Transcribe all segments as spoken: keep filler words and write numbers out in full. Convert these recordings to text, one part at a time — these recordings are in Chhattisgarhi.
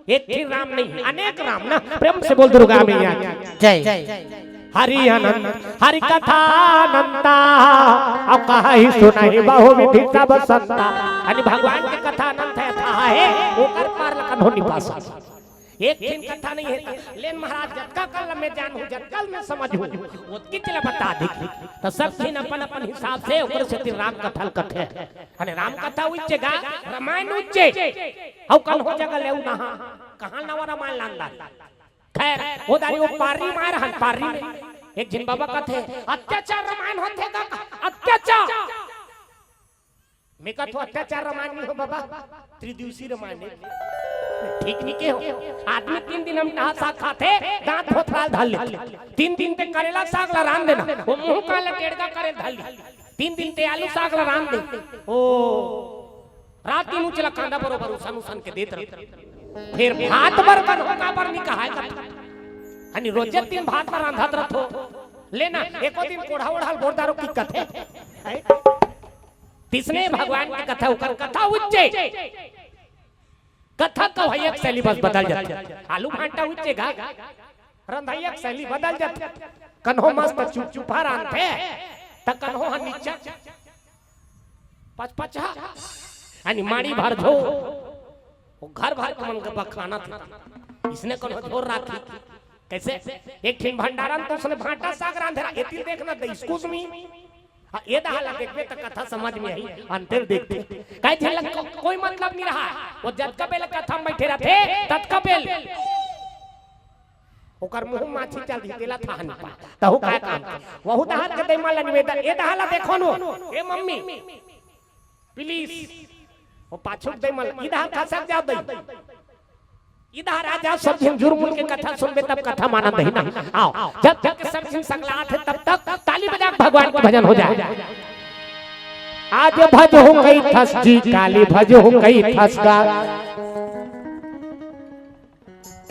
एक ही राम नहीं, अनेक राम ना। प्रेम से बोल दुर्गा मैया की। जय। हरि अनंत, हरि कथा अनंता, अब कहाई सुनाई बहुविधि सब संता। यानी भगवान के कथा अनंत हे, अथाह हे, ओकर पार ल कन्हो नहीं पा सकय। एक ठिन कथा नहीं हे त, लेन महाराज, जतका कल में जानहूं, जतका कल में समझहूं, ओतकी चला बता दे। त सब झिन अपन-अपन हिसाब से ओकर सेती राम कथा ल कथे। अरे राम कथा उच्चे गा, रामायण उच्चे। अउ कन्हो जगह ले उना, कहां नवा रामायण लान डारे। खैर, ओ दारी ओ पार्री मार हन, पार्री में एक झिन बाबा कथे, "अत्याचार रामायण होथे का?" "अत्याचार।" मैं कथों, "अत्याचार रामायण नहीं हो बाबा, त्रिदिवसीय रामायण हे।" ठीक नहीं के हो। आदमी तीन दिन अमटहा साग खाथे, दांत भोथराल धर लेथे। तीन दिन ते करेला साग ला रांध देना, ओ मुंह काला टेड़गा करेल धर ली। तीन दिन ते आलू साग ला रांध दे। ओ, रात दिन उचला कांदा बरोबर उसन उसन के देत रथे। फेर भात बर कन्हो काबर नहीं कहाय कथे। हनी रोजे तीन भात ला रांधत रथो। लेना, एको दिन कोढ़ा ओढ़ा ल बोर डारो की कथे। हैं? तइसने भगवान के कथा, ओकर कथा उच्चे। कथा कहाई के शैली बस बदल जाथे। आलू भांटा उच्चे गा, रंधई के शैली बदल जाथे। कन्हो मस्त चुपचुपा रांधथे, त कन्हो ह निच्चा पचपचा, यानी माड़ी भर झो, ओ घर भर के मन के बखाना थे। इसने कन्हो झोर राखी। कइसे? एक ठिन भंडारा म त उसने भांटा साग रांधे रहा, एती ल देखना दे, excuse me। हां, ए दहा ला देखबे त कथा समझ में आही, अंते ल देखबे। कई झन ल को-, कोई मतलब नहीं रहा। ओ जतका बेल कथा म बइठे रथे, ततका बेल ओकर मुंह माछी चल दी, तेला थाह नहीं पाय। तहू काय काम के? वहू दहा के दई मन ला निवेदन, ए दहा ला देखो नो, ए मम्मी, please, ओ पाछू के दई मन ला, ई दहा खसक जाव दई। इधर आ जाओ, सब झिन जुरमुल के कथा सुनबे, तब कथा म आनंद आही ना। आओ, जब तक सब झिन संगलात हे, तब तक ताली बजा के भगवान के भजन हो जाय। आज भजहूं कहिथस जी, काली भजहूं कहिथस गा।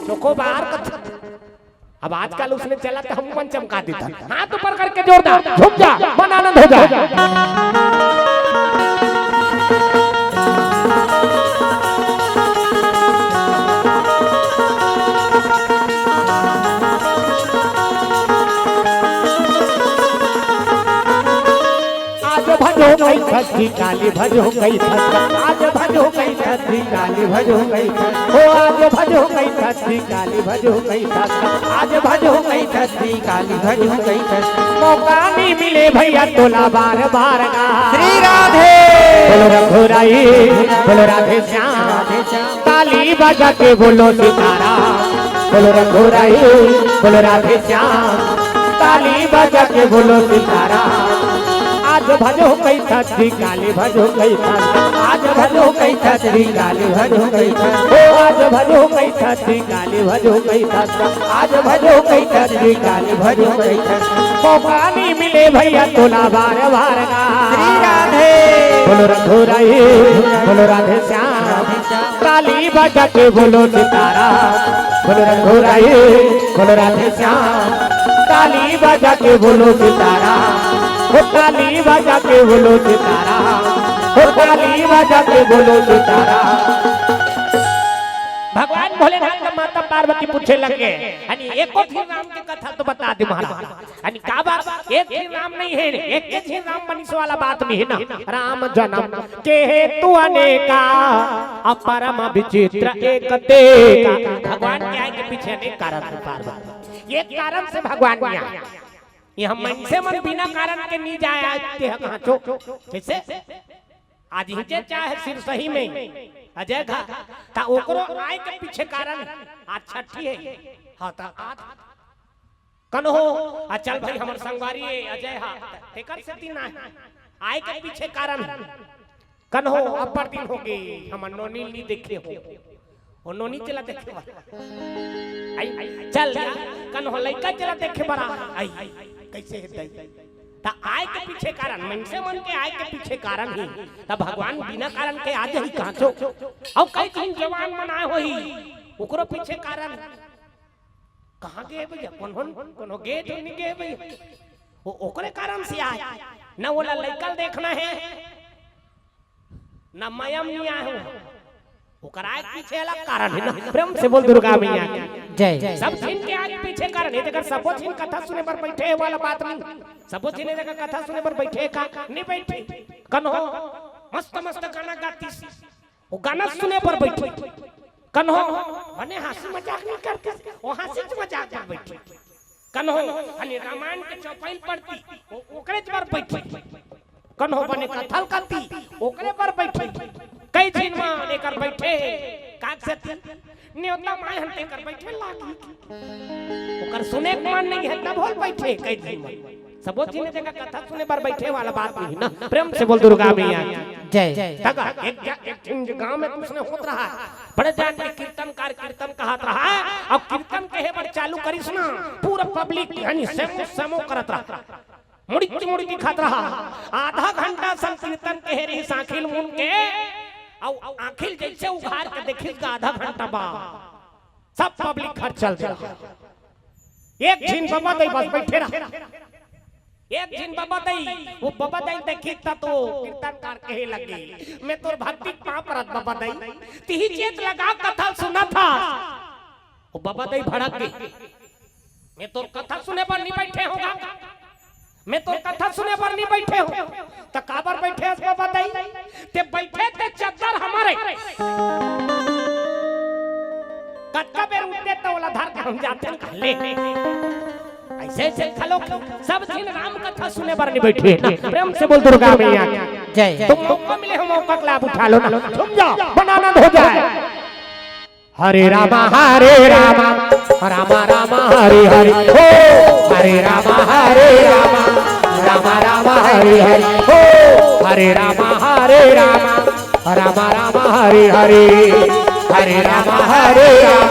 चोकोबार कथा। अब आजकल उसने चला त हम मन चमका देथन। हाथ ऊपर करके जोरदार झूम जा, मन आनंद हो जाय। आज भजहूं कहिथस जी, काली भजहूं कहिथस गा। आज भजहूं कहिथस जी, काली भजहूं कहिथस गा। ओ आज भजहूं कहिथस जी, काली भजहूं कहिथस गा। आज भजहूं कहिथस जी, काली भजहूं कहिथस गा। मौका नहीं मिले भइया तोला बार बार गा। श्री राधे। बोलो रघुराई, बोलो राधे श्याम। ताली बजा के बोलो सीताराम, बोलो रघुराई, बोलो राधे श्याम। ताली बजा के बोलो सीताराम। आज भजहूं कहिथस जी, काली भजहूं कहिथस। आज भजहूं कहिथस जी, काली भजहूं कहिथस। ओ आज भजहूं कहिथस जी, काली भजहूं कहिथस। आज भजहूं कहिथस जी, काली भजहूं कहिथस। मौका नहीं मिले भइया तोला बार बार गा। श्री राधे। बोलो रघुराई, बोलो राधे श्याम। ताली बजा के बोलो सीताराम, बोलो रघुराई, बोलो राधे श्याम। ताली बजा के बोलो सीताराम, ओ ताली बजा के बोलो सीताराम, ओ ताली बजा के बोलो सीताराम। भगवान भोलेनाथ ला माता पार्वती पूछे लगे, "अरे एको झिन राम के कथा तो बता दे महाराज।" अने का बात? एक ही राम नहीं है, एक के झिन राम बनिस वाला बात नहीं है ना। राम जन्म के हेतु अनेका, अब परम विचित्र एक तेका। भगवान के आय के पीछे अनेक कारण हे पार्वती। एक कारण से भगवान नहीं आय। ये हम मनसे मन बिना कारण के नहीं जाय आय ते ह कहां चो। जइसे आज ही जे चाहे सिरसही में अजय घाट, त ओकरो आय के पीछे कारण आज छठी हे। हां, त आज कन्हो, आ चल भाई, हमर संगवारी ए अजय हा, तेकर सेती ना आय के पीछे कारण। कन्हो, अब्बड़ दिन होगे, हमर नोनी ल नी देखे हो। ओ नोनी चला देखे बर। आई, चल या, कन्हो लइका चला देखे बर आ। आई, कइसे हे दई? त आय के पीछे कारण, मनसे मन के आय के पीछे कारण ही। त भगवान बिना कारण के आ जाही कहां चो? अउ कई झिन जवान मन आय होही, ओकरो पीछे कारण। कहां गे भइया? कोन होन? कोनो गे तो नी गे भइया। ओ, ओकरे कारण से आय। न ओला लइका ल देखना हे, न मया म नी आय हो। ओकर आए के पीछे अलग कारण हे ना। प्रेम से बोल दुर्गा मैया की। जय। सब झिन के आए के पीछे कारण हे, जेकर सबो झिन कथा सुने बर बइठे हे वाला बात नहीं। सबो झिन ए जगह कथा सुने बर बइठे का? नहीं बइठे। कन्हो मस्त मस्त गाना गातिस, वो गाना सुने बर बइठे। कन्हो बने हाँसी मजाक नहीं करतिस, वो हाँसी मजाक बर बइठे। कन्हो बने रामायण के चौपाई पढ़तिस, वो ओकरे बर बइठे। कन्हो बने कथा ल करतिस, ओकरे बर बइठे। कई झिन मन एकर बइठे हे, काग सेती नेवता माय हन तेकर बइठे लागी। ओकर सुने के मन नहीं हे, तभो ले बइठे कई झिन मन। सबो झिन ए जगह कथा सुने बर बइठे वाला बात नहीं ना। प्रेम से बोल दुर्गा मैया की। जय। तगा एक जा-, एक झिन गांव में कुछ नहीं होत रहा, बड़े जान के कीर्तनकार कीर्तन कहत रहा, अउ कीर्तन कहे बर चालू करिस ना, पूरा पब्लिक यानी सेमो सेमो करत रहा, मुड़की मुड़की खात रहा। आधा घंटा संग कीर्तन कहे रहिस आँखी ल मूंद के, अउ आँखी ल जइसे उघार के देखिस गा आधा घंटा बाद सब पब्लिक घर चल दे रहा। एक झिन बबा दई बस बइठे रहा। एक झिन बबा दई, वो बबा दई देखिस त तो कीर्तनकार कहे लगे, "मैं तोर भक्ति के पाँव परत बबा दई, तिही चेत लगा कथा सुनत हस।" वो बबा दई भड़क गे, "मैं तोर कथा सुने बर नहीं बइठे हों गा।" मैं तो कथा सुने बर नहीं बइठे हों। त काबर बइठे हस बबा दई? ते बइठे ते चद्दर हमर हे। कतका बेर उठते त ओला धर के हम जातेन कहले। अइसे अइसे घलो सब झिन राम कथा सुने बर नहीं बइठे। प्रेम से बोल दुर्गा मैया की। जय। तुम मौका मिले हो, मौका का लाभ उठा लो ना। झूम जाओ, मन आनंद हो जाए। हरे राम हरे राम, राम राम हरे हरे हो। हरे राम हरे राम, राम राम हरे हरे हो। हरे राम हरे राम, राम राम हरे हरे। हरे राम हरे राम,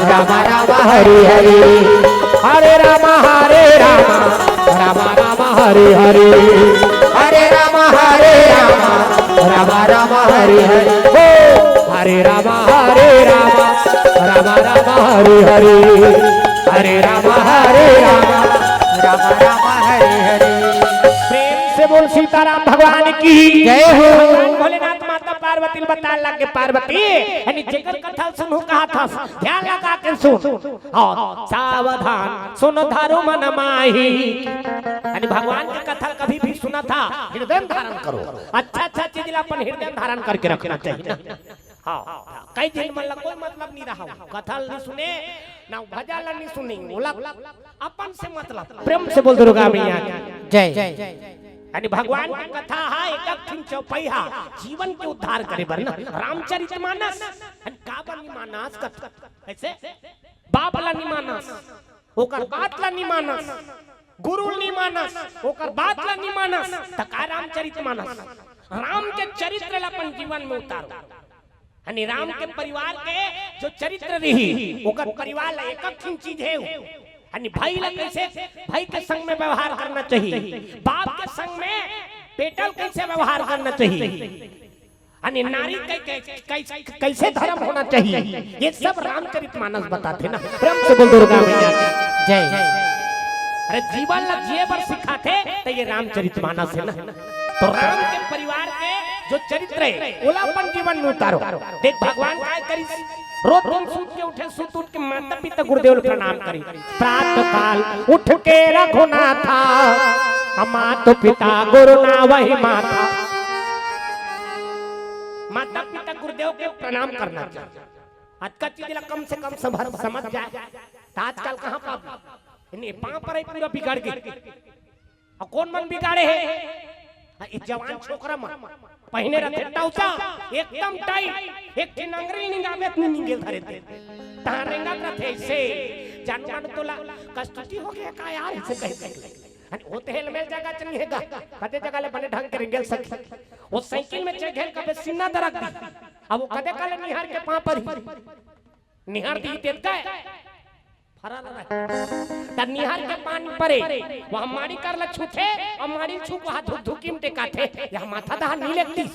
राम राम हरे हरे। हरे राम हरे राम, राम राम हरे हरे। हरे राम हरे राम, राम राम हरे हरे हो। हरे राम हरे राम, राम राम हरे हरे। हरे राम हरे राम, राम राम हरे हरे। प्रेम से बोल सीताराम भगवान की। जय हो। भगवान भोलेनाथ माता पार्वती ल बताए लगे, पार्वती, यानी जेकर कथा सुनहूं कहत हस, ध्यान लगा के सुन। अउ सावधान सुन धर्म न माही। यानी भगवान के कथा कभी भी सुनत हा, हृदय में धारण करो। अच्छा अच्छा चीज ला अपन हृदय में धारण करके रखना चाहिए। हाँ, कई झिन मन ला कोई मतलब नहीं रहा, कथा ला नहीं सुने, ना भजन ला नहीं सुने, ओला अपन से मतलब। प्रेम से बोल दुर्गा मैया की। जय। यानी भगवान के कथा हा एक एक ठिन चौपाई हा, जीवन के उद्धार करे बर ना। रामचरितमानस, यानी काबर नहीं मानस कथा? कइसे? बाप ला नहीं मानस, ओकर बात ला नहीं मानस, गुरु ला नहीं मानस, ओकर बात ला नहीं मानस, त का रामचरित मानस? राम के चरित्र ला अपन जीवन में उतारो। यानी राम के परिवार के जो चरित्र रही, ओकर परिवार ला एक एक ठिन चीज हे, यानी भाई ला कइसे, भाई के संग में व्यवहार करना चाहिए, बाप के संग में बेटा ला कइसे व्यवहार करना चाहिए, यानी नारी कै-, कै-, कै-, कइसे धर्म होना चाहिए, ये सब रामचरित मानस बताथे ना। प्रेम से बोल दुर्गा मैया की। जय। अरे जीवन ला जिए बर सिखाथे त ये रामचरित मानस हे ना। तो राम के परिवार के जो चरित्र हे, ओला अपन जीवन में उतारो। देख भगवान काय करिस, रोज दिन सूत के उठे, सूत उठ के माता पिता गुरुदेव ल प्रणाम करिस। प्रातः काल उठ के रघुनाथा, मात पिता गुरु नावहि माथा। माता पिता गुरुदेव के प्रणाम करना चाहिए। अतका चीज ला कम से कम समझ, समझ जाए। त आजकल कहाँ पाबो? इन्हें पाँव परई पूरा बिगड़ गे। अउ कोन मन बिगाड़े हे? हाँ, ये जवान छोकरा मन पहिने रथे टौसा, एकदम टाइट, एक ठिन अंगरी निंगाबे त निंगेल धरे दे। तहाँ रेंगत रथे अइसे, जानू मानू तोला कस्तूती हो गे का यार, अइसे कहे, कहे। अरे, वो तो हेलमेल जगह च नहीं हे गा, कते जगह ले बने ढंग के रेंगेल सकी। वो साइकिल में चढ़ गेल, कबे सीना दरक दी। अब वो कते काले निहार के पाँव परही। निहार दी तेत का फरा रहा। त निहार के पाँव परे, वहाँ माड़ी कर ला छूथे, अउ माड़ी छू के वहाँ धुकधुकी म टेकाथे, यहाँ माथा दहा नहीं लेगतिस।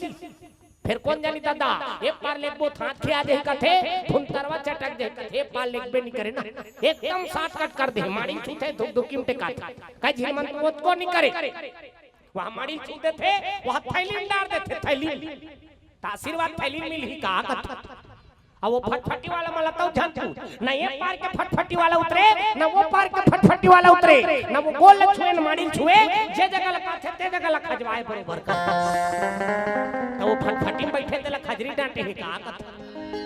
फेर कोन जानी दादा, एक पार लेगबो त हाथ खिया देही कथे, भुंतरवा चटक देही कथे, एक पार लेगबे नहीं करे ना, एकदम shortcut कर देही, माड़ी छूथे, धुकधुकी म टेकाथे। कई झिन मन तो ओतको नहीं करे, वहाँ माड़ी छू देथे, वहाँ थैली म डार देथे, थैली म। त आशीर्वाद थैली म मिलही का कथे? अब वो फटफटी वाला मन ला तो झन पूछ, न ये पार के फटफटी वाला उतरे, न वो पार के फटफटी वाला उतरे, न वो गोल ल छुए, न माड़ी ल छुए, जे जगह ल पाथे, ते जगह ल खजवाए बरोबर कर। त वो फटफटी म बइठे तेला खजरी डांटे हे का कथे?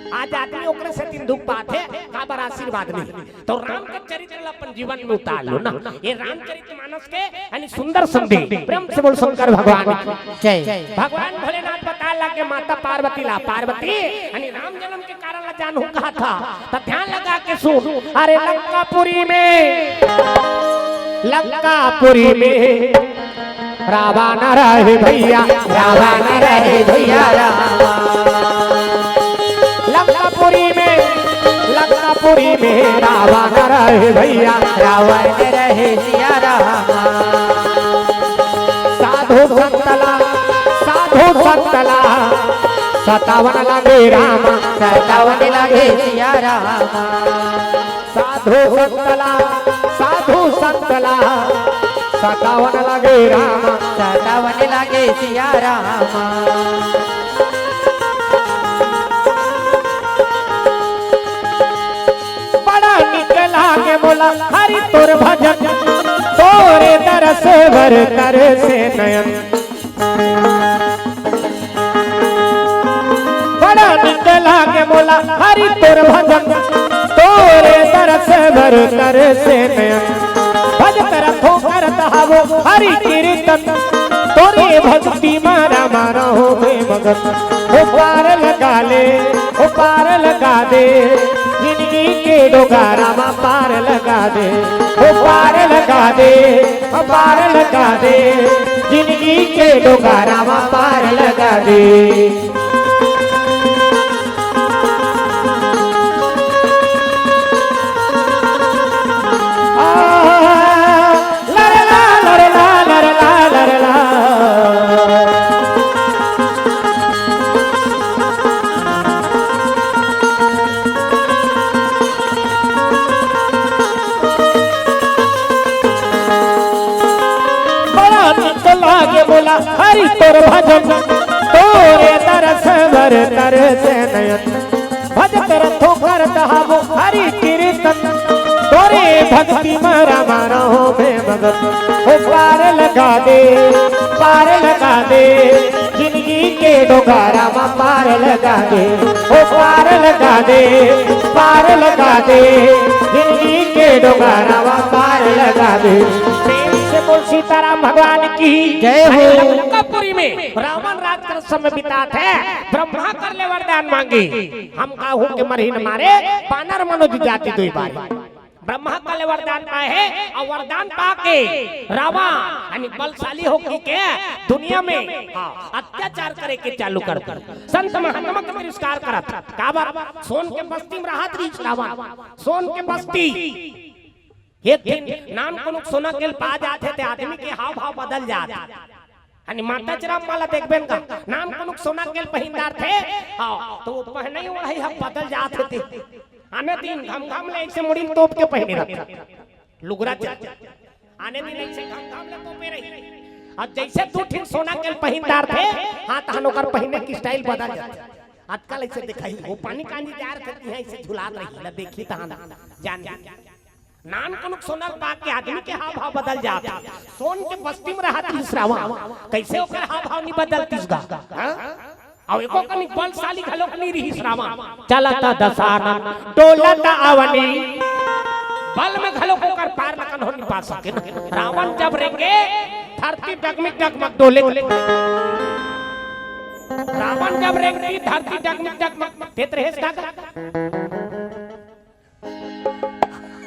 आज आदमी ओकरे सेती दुख पाथे, काबर आशीर्वाद नहीं। तो राम के चरित्र ला अपन जीवन में उतार लो ना। ये रामचरित मानस के यानी सुंदर संदेश। प्रेम से बोल शंकर भगवान की। जय। भगवान भोलेनाथ बताए लागे माता पार्वती ला, पार्वती यानी राम जन्म के कारण ला जानहूं कहा था, त ध्यान लगा के सुन। अरे लंकापुरी में, लंकापुरी में रावण रहे भैया, रावण रहे भैया राम। लंकापुरी में, लंकापुरी में रावण रहे भैया, रावण रहे सिया राम। साधु संत ला, साधु संत ला सतावन लागे राम, सतावन लागे सिया राम। साधु संत ला, साधु संत ला सतावन लागे राम, सतावन लागे सिया राम। बड़ा निक लागे मोला हरि तोर भजन, तोरे दरस बर तरसे नयन। बड़ा निक लागे मोला हरि तोर भजन, तोरे दरस बर तरसे नयन। भजत रथो करत हवो हरि कीर्तन, तोरे भक्ति मा रामा रहों मैं मगन। ओ पार लगा ले, ओ पार लगा दे, जिंदगी के डोगारा मा पार लगा दे। ओ पार लगा दे, ओ पार लगा दे, जिंदगी के डोगारा मा पार लगा दे। आ, लरला, लरला, लरला, लरला। बड़ा निक लागे मोला हरि तोर भजन, तोरे दरस बर तरसे नयन। भजत रथो करत हवो हरि कीर्तन, तोरे भक्ति मा रामा रहों मैं मगन। ओ पार लगा दे, पार लगा दे, जिंदगी के डोगारा मा पार लगा दे। ओ पार लगा दे, पार लगा दे, जिंदगी के डोगारा मा पार लगा दे। प्रेम से बोल सीताराम भगवान की जय हो। लंकापुरी में रावण राज कर समय बिताथे, ब्रह्मा कर ले वरदान मांगे। हम काहू के मरही न मारे, बानर मनोज जाति दुई बारी। ब्रह्मा कर ले वरदान पाए हे, अउ वरदान पाके रावण यानी बलशाली होके के दुनिया में, हाँ, अत्याचार करे के चालू कर दे। संत महात्मा के तिरस्कार करत, काबर? सोन के बस्ती में रहत रहिस रावण, सोन के बस्ती। एक दिन नान कोनो सोना के पा जाथे ते आदमी के हाव भाव बदल जाथे। यानी माता चरम वाला देखबेन का, नान कोनो सोना के पहिन डारथे, हाँ, तो वो पहनई ओढ़ई ह बदल जाथे ते। आने दिन घमघम ले ऐसे मुड़ी तोप के पहिने रहथे। लुगरा चल। आने दिन ऐसे घमघम ले तोपे रही। अब जैसे दू ठिन सोना के पहिन डारथे, हाँ, तहन ओकर पहिने के style बदल जाथे। आजकल ऐसे दिखाई, वो पानी कांजी जा रहे थे, ऐसे झुलात रही, ला देखी तहन जान। नान कनुक सोना ल पाके आदमी के हाव भाव बदल जात। सोन के बस्ती में रहत रिहिस रावण, कैसे ओकर हाव भाव नहीं बदलतिस गा? हाँ? अउ एको कनिक बलशाली घलोक नहीं रिहिस रावण। चलत दसानन डोलत अवनी, बल में घलोक ओकर पार ल कन्हो नहीं पा सके न। रावण जब रेंगे, धरती डगमिग डगमग डोले। रावण जब रेंगतिस, धरती डगमिग डगमग देत रहे।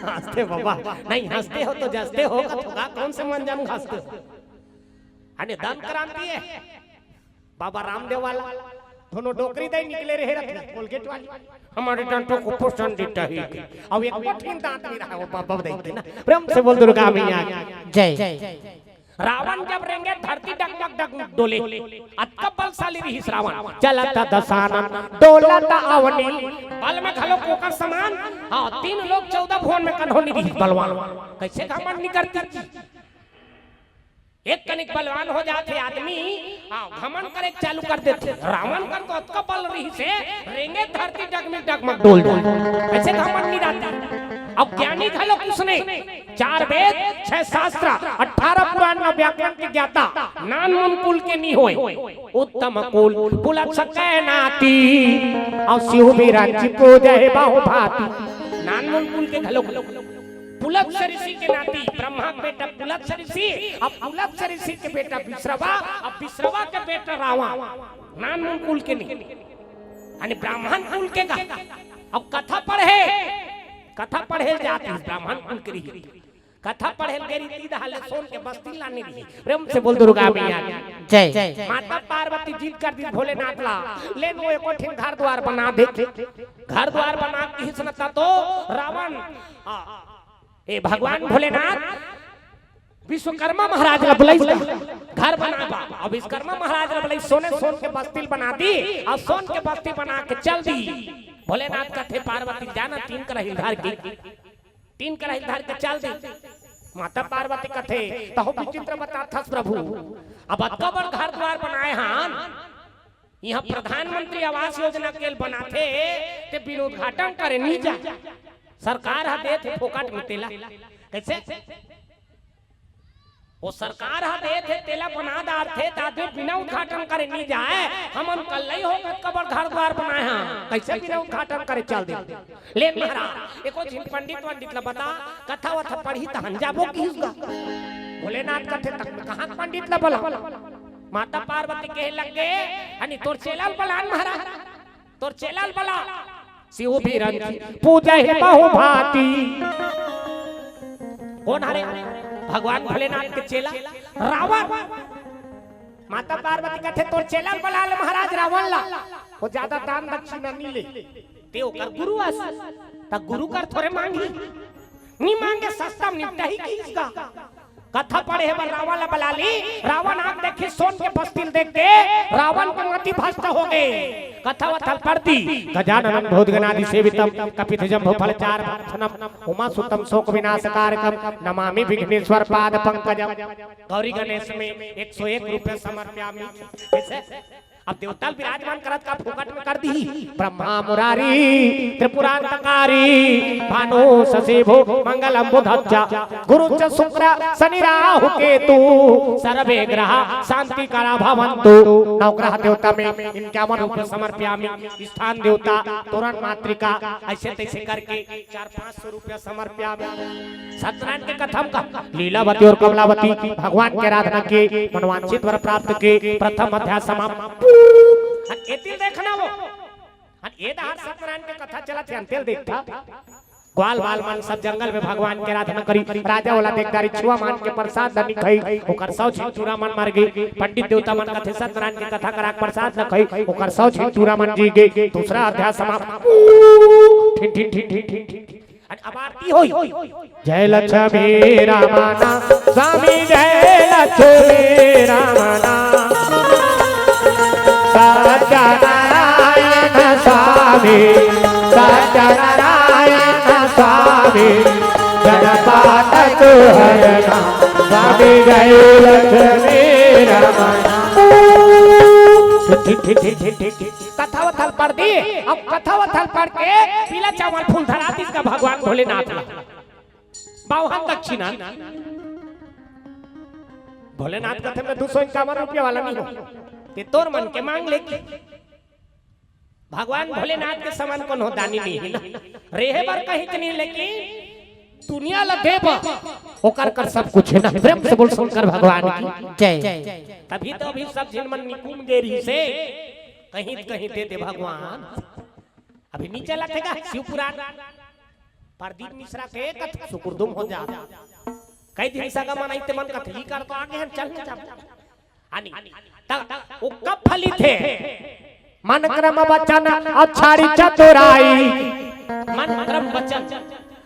हंसते बाबा, नहीं हंसते हो तो जसते हो, का कौन से मन जान हंसते हो? अने दंत क्रांति है बाबा रामदेव वाला, दोनों डोकरी दई निकले रहे रथे, कोलगेट वाली। हमारे डंटों को पोषण देता है। अब एक कठिन दांत नहीं रहा वो बाबा दई के ना। प्रेम से बोल दुर्गा मैया की जय। रावण जब रेंगे धरती डगमग डगमग डोले, अतका बलशाली रिहिस रावण। चलत दसानन डोलत अवनी, बल में घलो ओकर समान। हाँ, तीन लोक चौदह भुवन में कन्हो नहीं रिहिस बलवान। कैसे घमंड नहीं करती? एक कनिक बलवान हो जाथे आदमी, हाँ, घमंड करे चालू कर देथे। रावण कर तो अतका बल रहिसे, रेंगे धरती डगमग डगमग डोल जाय। अइसे घमंड नहीं रहता। अब ज्ञानी घलो कुछ नहीं, चार वेद, छह शास्त्र, अठारह पुराण, नौ व्याकरण के ज्ञाता, नानमुन कुल के नहीं होय। उत्तम कुल पुलत सकै नाती, अउ सिहू बिरंची पूजे हे बहुभांति। नानमुन कुल के घलो पुलत ऋषि के नाती, ब्रह्मा के बेटा पुलत ऋषि, अब पुलत ऋषि के बेटा विश्रवा, अब विश्रवा के बेटा रावण। नानमुन कुल के नहीं, यानी ब्राह्मण कुल के गा। अब कथा पढ़े, कथा पढ़े जाती ब्राह्मण कुल के रही। कथा पढ़े गे रही, तीन हाले सोन के बस्ती लाने रही। प्रेम से बोल दुर्गा मैया की। जय। माता पार्वती जिद कर दी भोलेनाथ ला, ले नो एको ठिन घर द्वार बना दे। घर द्वार बना के हिसन तो रावण, आ, ए भगवान भोलेनाथ विश्वकर्मा महाराज ला बुलाइस घर बनाबा। अब विश्वकर्मा महाराज ला बुलाइस, सोने सोन के बस्ती बना दी, अउ सोन के बस्ती बना के चल दी। भोलेनाथ कथे पार्वती जाना तीन करा हिलधार के, तीन करा हिलधार के चल दी। माता पार्वती कथे तहु विचित्र बताथस प्रभु, अब अतका बड़ घर द्वार बनाए हन, इहाँ प्रधानमंत्री आवास योजना के बनाथे, ते बिन उद्घाटन करे नी जाय। सरकार ह देथे फोकट में तेला। कइसे? ओ सरकार ह देथे तेला बना डारथे, त आदमी बिना उद्घाटन करे नी जाय। हमन कल्लई हो कतका बड़ घर द्वार बनाए हन, कइसे बिना उद्घाटन करे चल दे? ले महाराज, एको झिन पंडित वंडित ला बता, कथा वथा पढ़ी तहन जाबो किहिस गा। भोलेनाथ कथे तक में कहाँ पंडित ला बला? माता पार्वती कहे लग गे, "हनी तोर चेला ल बलान महाराज, तोर चेला ल बला।" सिहू बिरंची पूजे हे बहुभांति। कोन हरे? भगवान भोलेनाथ के चेला रावण। माता पार्वती कथे, "तोर चेला ल बला ले महाराज रावण ला, ओ जादा दान दक्षिणा नी ले, ते ओकर गुरु अस, त गुरु कर थोरे मांगही, नी मांगे सस्ता म निपटाही किहिस गा।" कथा पढ़े बर रावण ला बला ली। रावण आके देखिस सोन के बस्ती ल देख के रावण के मति भ्रष्ट हो गे। कथा वथा ल पढ़ दी। गजाननं भूतगणादिसेवितं कपित्थजम्बूफलचारुभक्षणं उमासुतं शोकविनाशकारकं नमामि विघ्नेश्वर पाद पंकजम। गौरी गणेश में एक सौ एक रुपया समर्प्यामि। कइसे? अब देवता ल विराजमान करत का फोकट में कर दी। ब्रह्मा मुरारी त्रिपुरांतकारी भानु शशि भो मंगलम बुधच्च गुरुच्च शुक्र शनि राहु केतु सर्वे ग्रह शांतिकरा भवंतु। नवग्रह देवता में इक्यावन रुपये समर्प्यामि। स्थान देवता तोरण मातृका, अइसे तइसे करके चार पाँच सौ रुपया समर्प्यामि। सत्यनारायण के कथा म का लीलावती अउ कमलावती भगवान के आराधना के मनवांछित वर प्राप्त के प्रथम अध्याय समाप्त। हन एतिल देखना वो। हन ए डहर सत्यनारायण के कथा चलत हे, अंतेल देखथा। ग्वाल बाल मन सब जंगल में भगवान के आराधना करी। राजा ओला देख डारिस, छुआ मन के प्रसाद ल नी खई, ओकर सौ झिन टूरा मन मर गे। पंडित देवता मन कथे सत्यनारायण के कथा करा के प्रसाद ल खई, ओकर सौ झिन टूरा मन जी गे। दूसरा अध्याय समाप्त। ठिन ठिन ठिन ठिन ठिन ठिन। अन अब आरती होई। जय लक्ष्मी रमण स्वामी, जय लक्ष्मी रमण। सत्यनारायण स्वामी, सत्यनारायण स्वामी, जन पातक हरना स्वामी, जय लक्ष्मी रमण। कथा वथा ल पढ़ दी। अब कथा वथा ल पढ़ के पीला चावल फूल धरा दिस का भगवान भोलेनाथ ला। बावहन दक्षिणा। भोलेनाथ कथे, "मैं दू सौ इक्यावन रुपया वाला नहीं हूँ, ते तोर मन के मांग ले।" भगवान भोलेनाथ के समान कोनो दानी नहीं है ना। रेहे बर कहीं नहीं, लेकिन दुनिया ला देबा, ओकर कर सब कुछ है ना। प्रेम से बोल शंकर भगवान की जय। तभी तो अभी सब झिन मन निकुम गे रहिसे, कहीं कहीं दे दे भगवान। अभी नीचे लखेगा शिव पुराण, प्रदीप मिश्रा के कथा सुकुरदुम हो जा। कई दिन सगा मन आइते मन कथा ई कर तो आगे हम चल जा। आनी, त, ओ कब फलित हे? मन क्रम वचन अउ छाड़ी चतुराई। मन क्रम वचन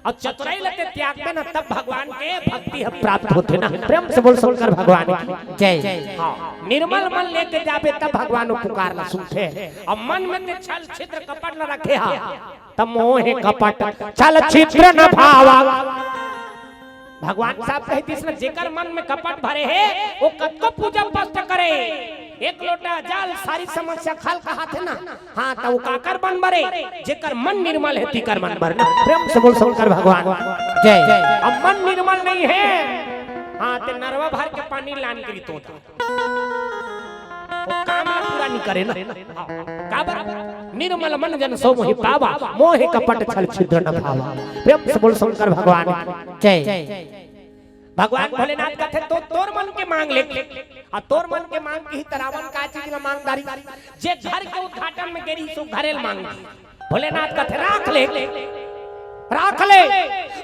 अउ चतुराई ल ते त्यागबे ना, तब भगवान के भक्ति ह प्राप्त होथे ना। प्रेम से बोल शंकर भगवान की जय। हाँ, निर्मल मन लेके जाबे, तब भगवान ओ पुकार ला सुनथे। अउ मन में ते छल छिद्र कपट ला रखे हा, त मोह कपट छल छिद्र न भावा। भगवान साहब कहितिस ना, जेकर मन में कपट भरे हे, वो कतको पूजा पाठ करे, एक लोटा जल, सारी समस्या खल कहाथे ना। हाँ, त वो काकर बन बरे, जेकर मन निर्मल हे, तिकर मन बर ना। प्रेम से बोल शंकर भगवान जय। अब मन निर्मल नहीं है, हाँ, ते नरवा भर के पानी लान करी तो वो काम ला पूरा नहीं करे ना। काबर? निर्मल मन जन सो मोहि पावा, मोहि कपट छल छिद्र न भावा। प्रेम से बोल शंकर भगवान जय। भगवान भोलेनाथ कथे, तो तोर मन के मांग ले। आ तोर मन के मांग की त रावण का चीज ला मांग डारी? जे घर के उद्घाटन में गे रहिस, सो घरे ल मांग। भोलेनाथ कथे, राख ले, राख ले।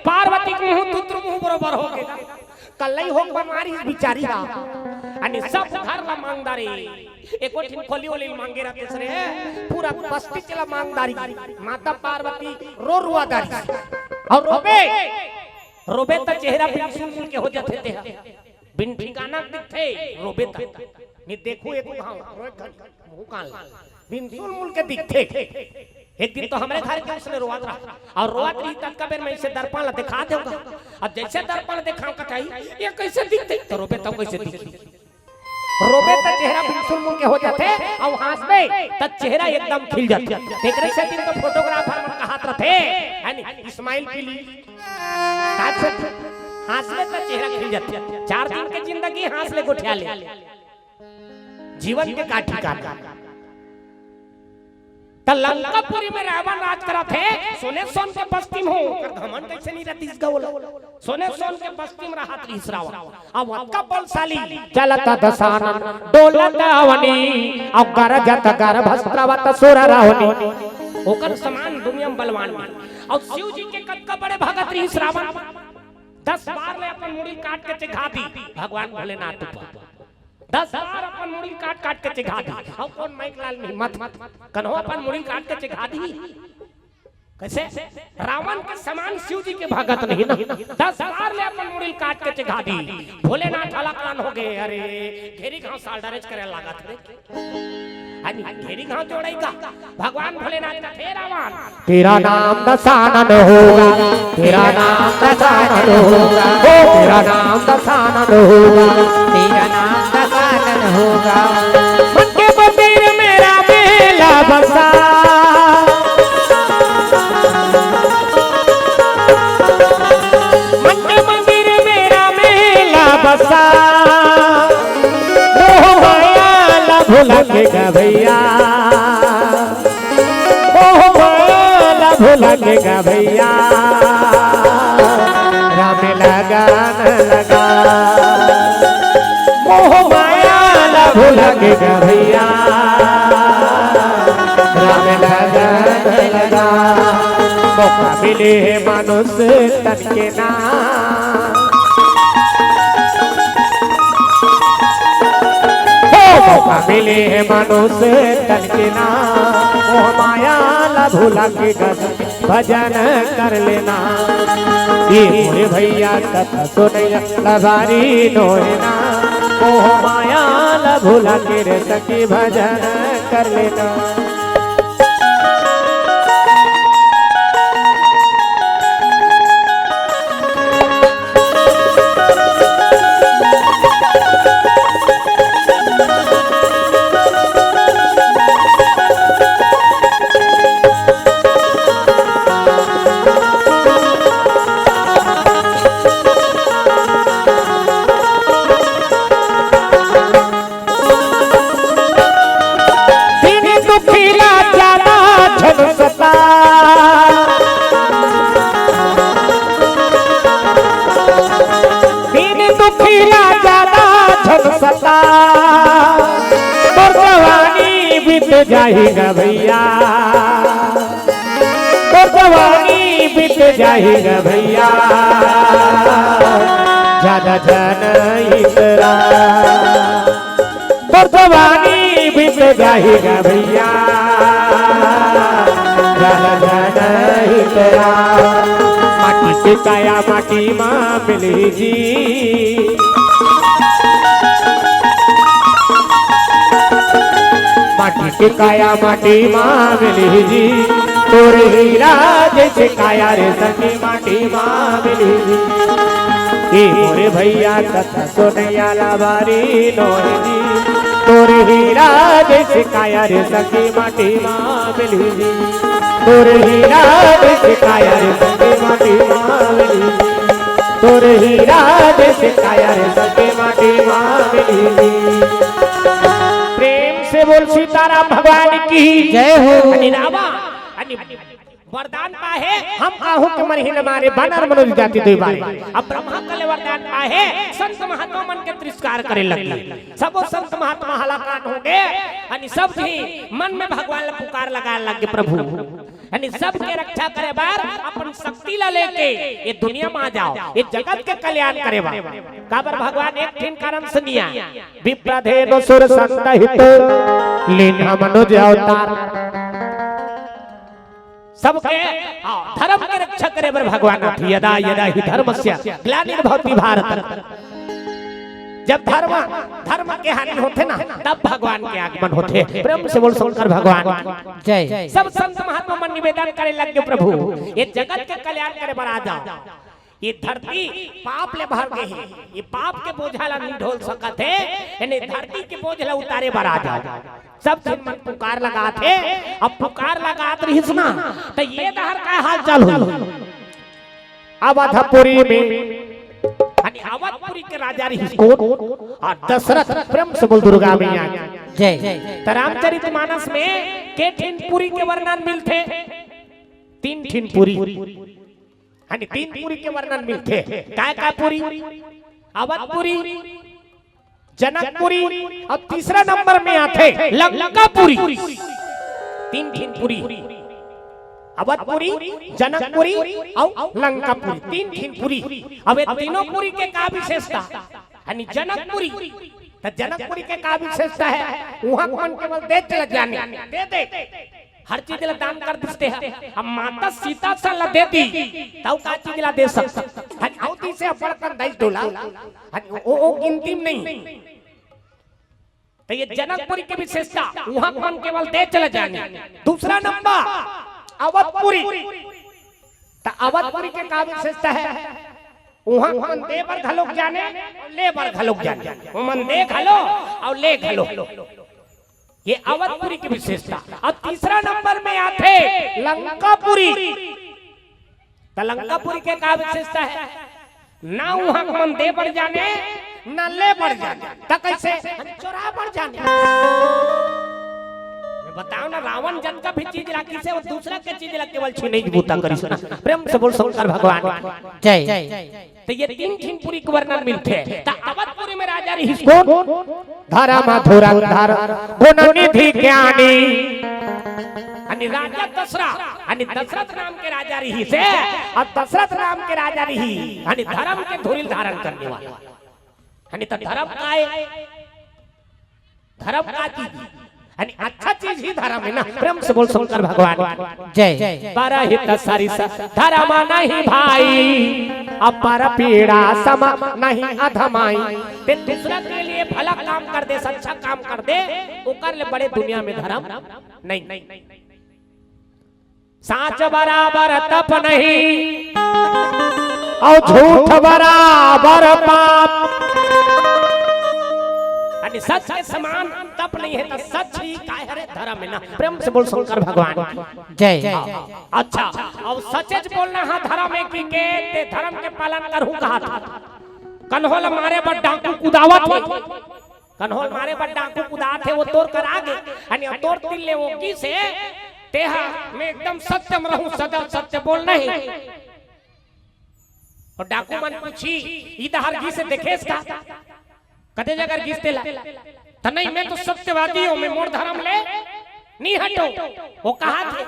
पार्वती के मुंह तुत्र मुंह बरोबर हो गे। कल्लई हो के बन मारिस बिचारी हा। अने सब घर ला मांग डारी। एको ठिन खोली ओली मांगे रहते सरे, पूरा बस्ती चला मांग डारी। माता पार्वती रो रुआ डारी। अउ रोबे, रोबे त चेहरा बिन सुन के हो जाथे ते हा। बिन ठिकाना दिखथे, रोबे त। नि देखू एको घांव, रोए घन, मुंह कान ला। बिन सुन मुल के दिखथे। एक दिन तो हमरे घर के उसने रोवत रहा, अउ रोवत रही तब का बेर मैं इसे दर्पण ला दिखा देंव। अब जैसे दर्पण दिखांव का चाही, ये कैसे दिखथे? त रोबे तब कैसे दिखही? रोबे त चेहरा बिन सुन मुल के हो जाथे, अउ हांसबे त चेहरा एकदम खिल जाथे। तेकरे सेती तो फोटोग्राफर मन कहात रथे, है नी, स्माइल प्लीज। ताज से हांसबे त चेहरा खिल जाथे। चार दिन के जिंदगी हांस ले गोठिया ले। जीवन के का ठिकाना? त लंकापुरी में रावण राज करत हे, सोने सोन के बस्ती में हो, ओकर घमंड कैसे नहीं रहतिस गा ओला? सोने सोन के बस्ती में रहत रहिस रावण। अब ओतका बलशाली। चलत दसानन, डोलत अवनी, अउ गरजत गर्भ स्रवत सुर रहनी। ओकर समान दुनिया में बलवान नहीं। अउ शिव जी के कतका बड़े भगत रहिस रावण। दस बार ले अपन मुड़ी काट के चिघा दी भगवान भोलेनाथ ऊपर। दस बार अपन मुड़ी काट काट के चिघा दी। अउ कोन माइक लाल नहीं मत, मत, कन्हो अपन मुड़ी काट के चिघा दी। कैसे? रावण के समान शिव जी के भगत नहीं ना। दस बार ले अपन मुड़ी काट के चिघा दी। भोलेनाथ अलकलान हो गे, अरे घेरी घांव साल डरेच करे लागत रे। हाँ जी, घेरी घांव जोड़ई का। भगवान भोलेनाथ का, हे रावण। तेरा नाम दसानन होगा, तेरा नाम दसानन होगा, ओ तेरा नाम दसानन होगा, तेरा नाम दसानन होगा। मन के मंदिर में राम मेला बसा। मन के मंदिर में राम मेला बसा। मोह माया ला भुला के गा भैया, मोह माया ला भुला के गा भैया, राम लगन लगा। मोह माया ला भुला के गा भैया, राम लगन लगा। मौका मिले हे मानुष तन के ना, हो मौका मिले हे मानुष तन के ना, मोह माया ला भुला के गा भजन कर लेना। ये मोरे भैया कथा सुनैया लबारी नोहे ना, मोह माया ला भुला के रे सखी भजन कर लेना। दीन दुखी ला ज्यादा झन सता, दीन दुखी ला ज्यादा झन सता, तोर जवानी बीत जाही गा भैया। तोर जवानी बीत जाही गा भैया, ज्यादा झन इतरा। तोर जवानी बीत जाही गा भैया, ज्यादा झन इतरा। माटी के काया माटी मा मिलही जी, माटी के काया माटी मा मिलही जी, तोर हीरा जैसे काया रे सखी माटी मा मिलही जी। ए मोरे भैया, कथा सोनैया ला बारी नोहे जी, तोर हीरा जैसे काया रे सखी माटी मा मिलही जी। तोर हीरा जैसे काया रे सखी माटी मा मिलही जी। तोर हीरा जैसे काया रे सखी माटी मा मिलही जी। प्रेम से बोल सीताराम भगवान की जय हो। अनि रामा, अनि वरदान पाहे, हम आहू के मरही न मारे, बानर मनोज जाति दुई बारे। अब ब्रह्मा कले वरदान पाहे, संत महात्मा मन के तिरस्कार करे लगे। सबो संत महात्मा हलाकान हो गे, अनि सब झी मन में भगवान ला पुकार लगाए लगे, प्रभु। अनि सबके रक्षा करे बर अपन शक्ति ला लेके ये दुनिया में आ जाओ, ये जगत के कल्याण करे बर। काबर भगवान एक ठिन कारण से निया, विप्रधेनु सुर संत हित, लीन्हा मनुज अवतार। सबके, हाँ, धर्म के रक्षा करे बर भगवान आथे। यदा यदा हि धर्मस्य ग्लानिर्भवति भारत। जब धर्म, धर्म के हानि होथे ना, तब भगवान के आगमन होथे। प्रेम से बोल शंकर भगवान की जय। सब संत महात्मा मन निवेदन करे लगे, प्रभु, ये जगत के कल्याण करे बर आ जाओ। ये धरती पाप ले भर गे हे, ये पाप के बोझा ला नहीं ढोल सकत हे, यानी धरती के बोझ ला उतारे बर आ जाओ। सब झन मन पुकार लगात हे। अब पुकार लगात रहिस ना, त ये डहर का हाल चाल होई? अवधपुरी में, यानी अवधपुरी के राजा रहिस कोन? और दशरथ। प्रेम से बोल दुर्गा मैया की जय। त रामचरित मानस में के ठिन पुरी के वर्णन मिलथे? तीन ठिन पुरी। हानि तीन पुरी के वर्णन मिलथे। काय काय पुरी? अवधपुरी, जनकपुरी, अउ तीसरा नंबर में आथे लंकापुरी। तीन ठिन पुरी, अवधपुरी, जनकपुरी अउ लंकापुरी, तीन ठिन पुरी। अब ये तीनों पुरी के का विशेषता? हानि जनकपुरी, त जनकपुरी के का विशेषता हे? उहाँ मन केवल दे चला जाने, दे दे। हर चीज ला दान कर दिस तेहा। अब माता सीता सन ला दे दी, त अउ का चीज ला दे सकत? हन, अउ तीसे अब्बड़ कन दई डोला। हन, ओ, ओ गिनती में नहीं। त ये जनकपुरी के विशेषता, उहाँ मन केवल दे चला जाने। दूसरा नंबर, अवधपुरी। त अवधपुरी के का विशेषता हे? उहाँ मन दे बर घलोक जाने, ले बर घलोक जाने। ओ मन दे घलो अउ ले घलो। ये अवधपुरी के विशेषता। अउ तीसरा नंबर में आथे लंकापुरी। त लंकापुरी के का विशेषता हे? ना उहाँ मन दे बर जाने, ना ले बर जाने। त कइसे? चोरा बर जाने। मैं बताओ ना, रावण जतका भी चीज राखिस हे, वो दूसरा के चीज ला केवल छीने के बूता करिस ना। प्रेम से बोल शंकर भगवान की जय। त ये तीन ठिन पुरी के वर्णन मिलथे। त अवधपुरी में राजा रहिस कोन? धर्म धुरंधर गुण निधि ज्ञानी। हानि राजा दशरथ, हानि दशरथ नाम के राजा रहिस हे, अउ दशरथ नाम के राजा रहिस, हानि धर्म के धुरी ल धारण करने वाला। हानि त धर्म काय? धर्म का चीज? हानि अच्छा चीज ही धर्म हे ना। प्रेम से बोल शंकर भगवान की जय। परहित सरिस धर्म नहीं भाई, अपर पीड़ा सम नहीं अधमाई। ते दूसरा के लिए भला काम कर दे, अच्छा काम कर दे, ओकर ले बड़े दुनिया में धर्म नहीं। साँच बराबर तप नहीं, अउ झूठ बराबर पाप। हानि सच के समान तप नहीं हे, त सच ही काय हरे? धर्म हे ना। प्रेम से बोल शंकर भगवान की जय। अच्छा, अब सचेच बोलना हे धर्म हे कि के, ते धर्म के पालन करहूँ कहा था। कन्हो ल मारे बर डाकू कुदावत हे। कन्हो ल मारे बर डाकू कुदात हे, वो तोर करा गे। हानि तोर तिल ले वो किसे, तेहा, मैं एकदम सत्य में रहूँ, सदा सत्य बोल नहीं। अउ डाकू मन पूछी, "ई डहर गिस हे देखेस का? कते जगह गिस तेला?" त नहीं, मैं तो सत्यवादी हूँ, मैं मोर धर्म ले नहीं हटो। वो कहा थे,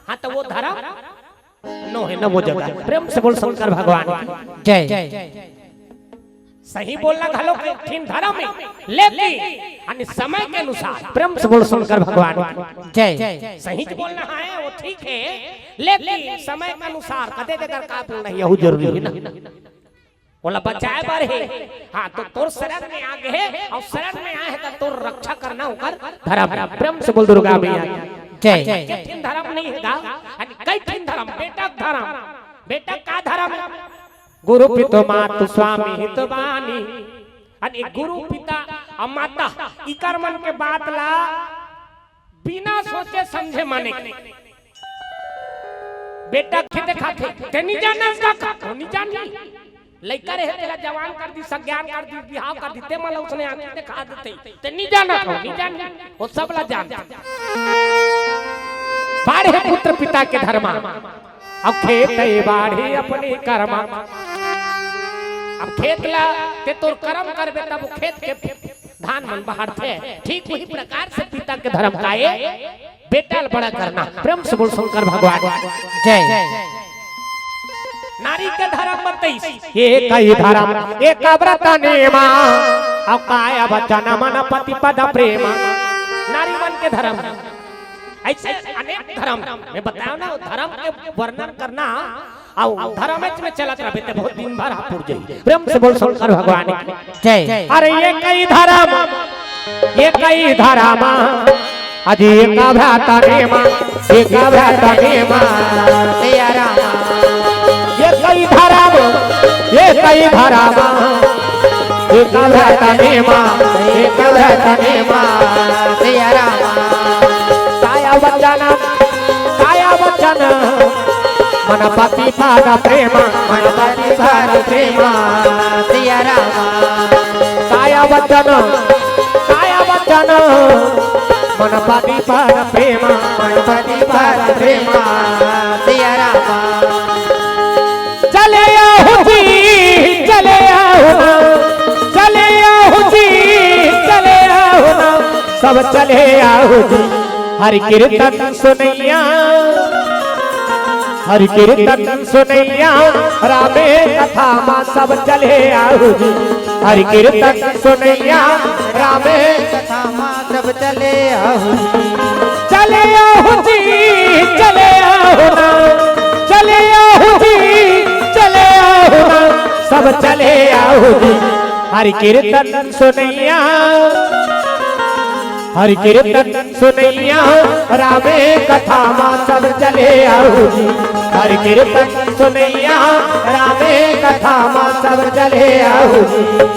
हाँ, त वो धर्म नो हे न वो जगह। प्रेम से बोल शंकर भगवान की जय। सही बोलना घलो एक ठिन धर्म हे, लेकिन अनि समय के अनुसार। प्रेम से बोल शंकर भगवान की जय। सही बोलना हे, वो ठीक हे, लेकिन समय के अनुसार कते जगह का बोलना हे, यहू जरूरी हे ना। ओला बचाए बर हे। हाँ, त तोर शरण में आ गे हे, अउ शरण में आए हे, त तोर रक्षा करना ओकर धर्म हे। प्रेम से बोल दुर्गा मैया की जय। कई ठिन धर्म नहीं हे गा, अनि कई ठिन धर्म, बेटा के धर्म, बेटा का धर्म हे? गुरु पितो मातु स्वामी हितवानी। अने गुरु पिता अउ माता इकर मन के बात ला बिना सोचे समझे माने। बेटा खेते खाथे, ते नी जानस का, का, वो नी जानी। लइका रहे तेला जवान कर दी, सज्ञान कर दी, बिहाव कर दी, ते मन ला उसने आँखी देखा देथे। ते नी जानत हो, नी जानी, वो सब ला जानथे। बाढ़े पुत्र पिता के धर्मा, अब खेत बाढ़े अपने कर्मा। अब खेत ला ते तोर कर्म करबे, तब वो खेत के धान मन बाढ़थे। ठीक वही प्रकार से पिता के धर्म का ए बेटा ल बड़ा करना। प्रेम से बोल शंकर भगवान जय। नारी के धर्म बताइस, एकहि धर्म एक व्रत नेमा, अउ काय वचन मन पति पद प्रेमा। नारी मन के धर्म, अइसे अनेक धर्म में बताओ ना, धर्म के वर्णन करना अउ धर्मेच में चलत रहबे ते बहुत दिन भर हा पुर जाही। प्रेम से बोल शंकर भगवान की जय। अरे एकहि धर्म, एकहि धर्म, अजी एक भ्राता नेमा, एक भ्राता नेमा। सिया राम। एकहि धर्म, एकहि धर्म, एक भ्राता नेमा, एक भ्राता नेमा। सिया राम। काय वचन, काय वचन, मन पति पद प्रेमा, मन पति पद प्रेमा। सिया राम। काय वचन, काय वचन, मन पति पद प्रेमा, मन पति पद प्रेमा। सिया राम। चले आहो जी, चले आहो ना, चले आहो जी, चले आहो ना, सब चले आहो जी। हरि कीर्तन सुनइया, हरि कीर्तन सुनइया, रामे कथा मा सब चले आहो जी। हरि कीर्तन सुनइया, रामे कथा मा सब चले आहो जी। चले आहो जी, चले आहो ना, चले आहो जी, चले आहो ना, सब चले आहो जी। हरि कीर्तन सुनइया, हरि कीर्तन सुनइया, रामे कथा मा सब चले आहो जी। हरि कीर्तन सुनइया, रामे कथा मा सब चले आहो जी।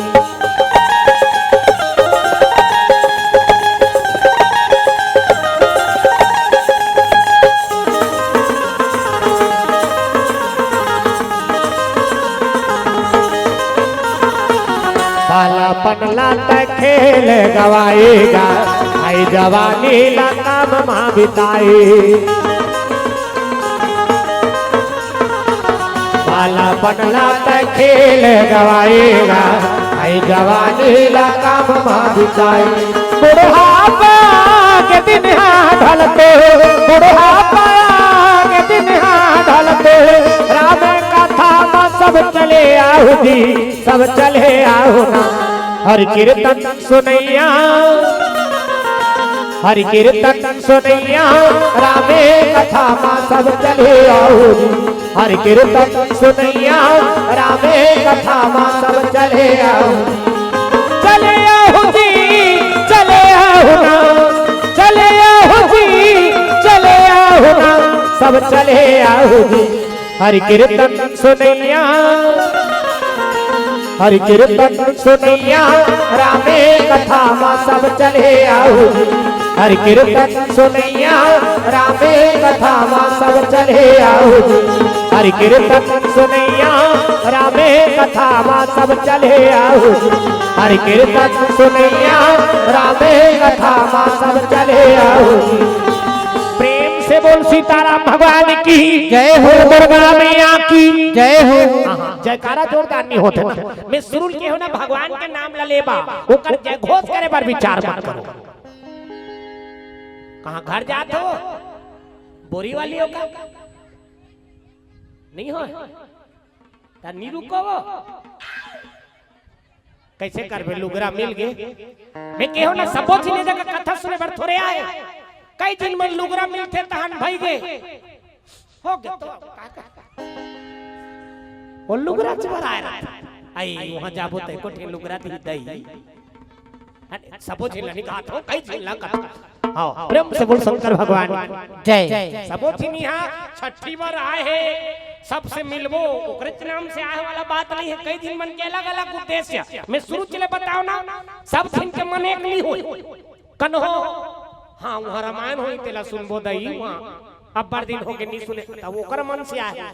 बालापन ला त खेल गवाएगा, आई जवानी ला काम मा बिताए। बालापन ला त खेल गवाएगा, आई जवानी ला काम मा बिताए। बुढ़ापा के दिन हा ढलते, बुढ़ापा के दिन हा ढलते, राम कथा मा सब चले आहो जी, सब चले आहो ना। हरि कीर्तन सुनइया, हरि कीर्तन सुनइया, रामे कथा मा सब चले आहो जी। हरि कीर्तन सुनइया, रामे कथा मा सब चले आहो जी। चले आहो जी, चले आहो ना, चले आहो जी, चले आहो ना, सब चले आहो जी। हरि कीर्तन सुनइया, हरि कीर्तन सुनइया, रामे कथा मा सब चले आहो जी। हरि कीर्तन सुनइया, रामे कथा मा सब चले आहो जी। हरि कीर्तन सुनइया, रामे कथा मा सब चले आहो जी। हरि कीर्तन सुनइया, रामे कथा मा सब चले आहो जी। प्रेम से बोल सीताराम भगवान की जय हो। दुर्गा मैया की जय हो। हाँ, हाँ, जयकारा जोरदार नहीं होत हे ना। मैं शुरू के हो ना, भगवान के नाम ला लेबा, ओकर जय घोष करे बर विचार मत करो। कहाँ घर जात हो? बोरी वाली हो का? नहीं हो? त नी रुको वो। कइसे करबे, लुगरा मिल गे। मैं केहो ना, सबो झिन ए जगह कथा सुने बर थोरे आए। कई झिन मन लुगरा मिलथे तहन भई गे। हो गे तो का कर? वो लुगरा च बर आए रहिथे। आई, वहाँ जाबो त एको ठे लुगरा दिही दई। अरे, सबो झिन ला नी कहत हो, कई झिन ला कहत हो। हाँ, प्रेम से बोल शंकर भगवान। जय। सबो झिन इहाँ छट्ठी बर आए हे, सबसे मिलबो, ओकरेच नाम से आए वाला बात नहीं है। कई झिन मन के अलग-अलग उद्देश्य। मैं शुरू चले बताओ ना, सब झिन के मन एक नहीं होय। कन्हो, हाँ, उहाँ रामायण होई, तेला सुनबो दई, उहाँ अब्बड़ दिन होगे नहीं सुने, तब ओकर मन से आए।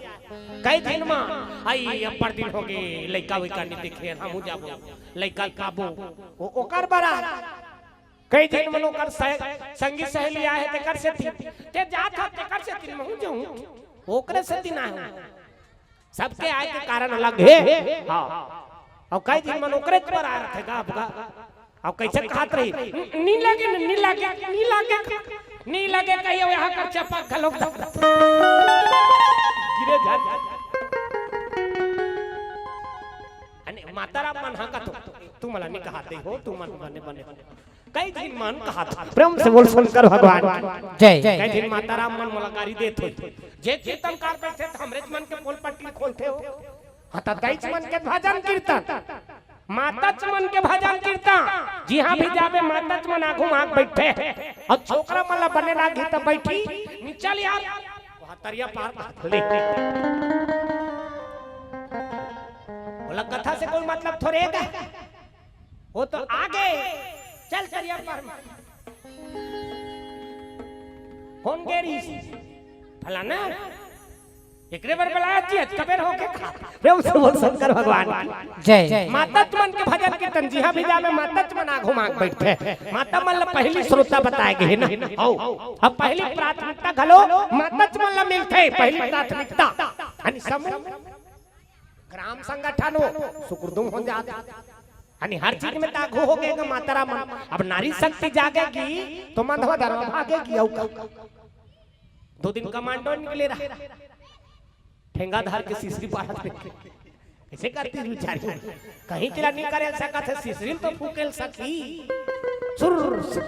कई झिन मा, आई, अब्बड़ दिन होगे, लइका वइका नहीं देखे, हमहूँ जाबो, लइका पाबो, ओ-, ओकर बर आए। कई झिन मन ओकर सह-, संगी सहेली आए हे, तेकर सेती। ते जात ह, तेकर सेती महूँ जाहूँ। ओकरे सेती ना हे। सबके आए के कारण अलग हे। हाँ। अउ कई झिन मन ओकरे बर आए रथे गा, अब गा। अउ कइसे कहत रही, "नी लागे, नी लागे, नी लागे, नी लागे," कहियो यहाँ कर चपा घलोक दा। गिरे झन। अने माता राम मन हाँ कथो, "तू मला नी कहा दे हो, तू मन बने बने।" कई झिन मन कहत, प्रेम से बोल शंकर भगवान की। जय। कई झिन माता राम मन मोला गारी देत होई। जे कीर्तनकार बैठे त हमरेच मन के पोल पट्टी खोलथे हो। हाँ, त दाईच मन के भजन कीर्तन, माताच मन के भजन कीर्तन, जिहाँ भी जाबे माताच मन आघू म आके बैठे। अउ छोकरा मन ला बने लागही त बैठी, नी चल यार, वहाँ तरिया पार ले। ओला कथा से कोई मतलब थोरे हे गा। वो तो आगे चल तरिया पार म। कोन गे रहिस? फलाना। एकरे बर बलाय जी, आज कबेर होगे का। प्रेम से बोल शंकर भगवान की। जय। माताच मन के भजन कीर्तन, जिहाँ भी जाबे माताच मन आघू म आके बैठे। माता मन ला पहिली श्रोता बताए गे हे ना। हौ। अब पहिली प्राथमिकता घलो माताच मन ला मिलथे, पहिली प्राथमिकता। अने समूह ग्राम संगठन हो, सुकुरदुम हो जात। अने हर चीज में त आघू होगे गा माता राम मन। अब नारी शक्ति जागेगी, तो मंदवा धर्म भागेगी, अउ का? दो दिन कमांडो निकले रहा। ठेंगा धर के सिसरी बाढ़त हे। कइसे करतिस बिचारी? कहीं के ला नी करे सकत हे, सिसरी ल तो फूके ल सकही। सुर, सुर।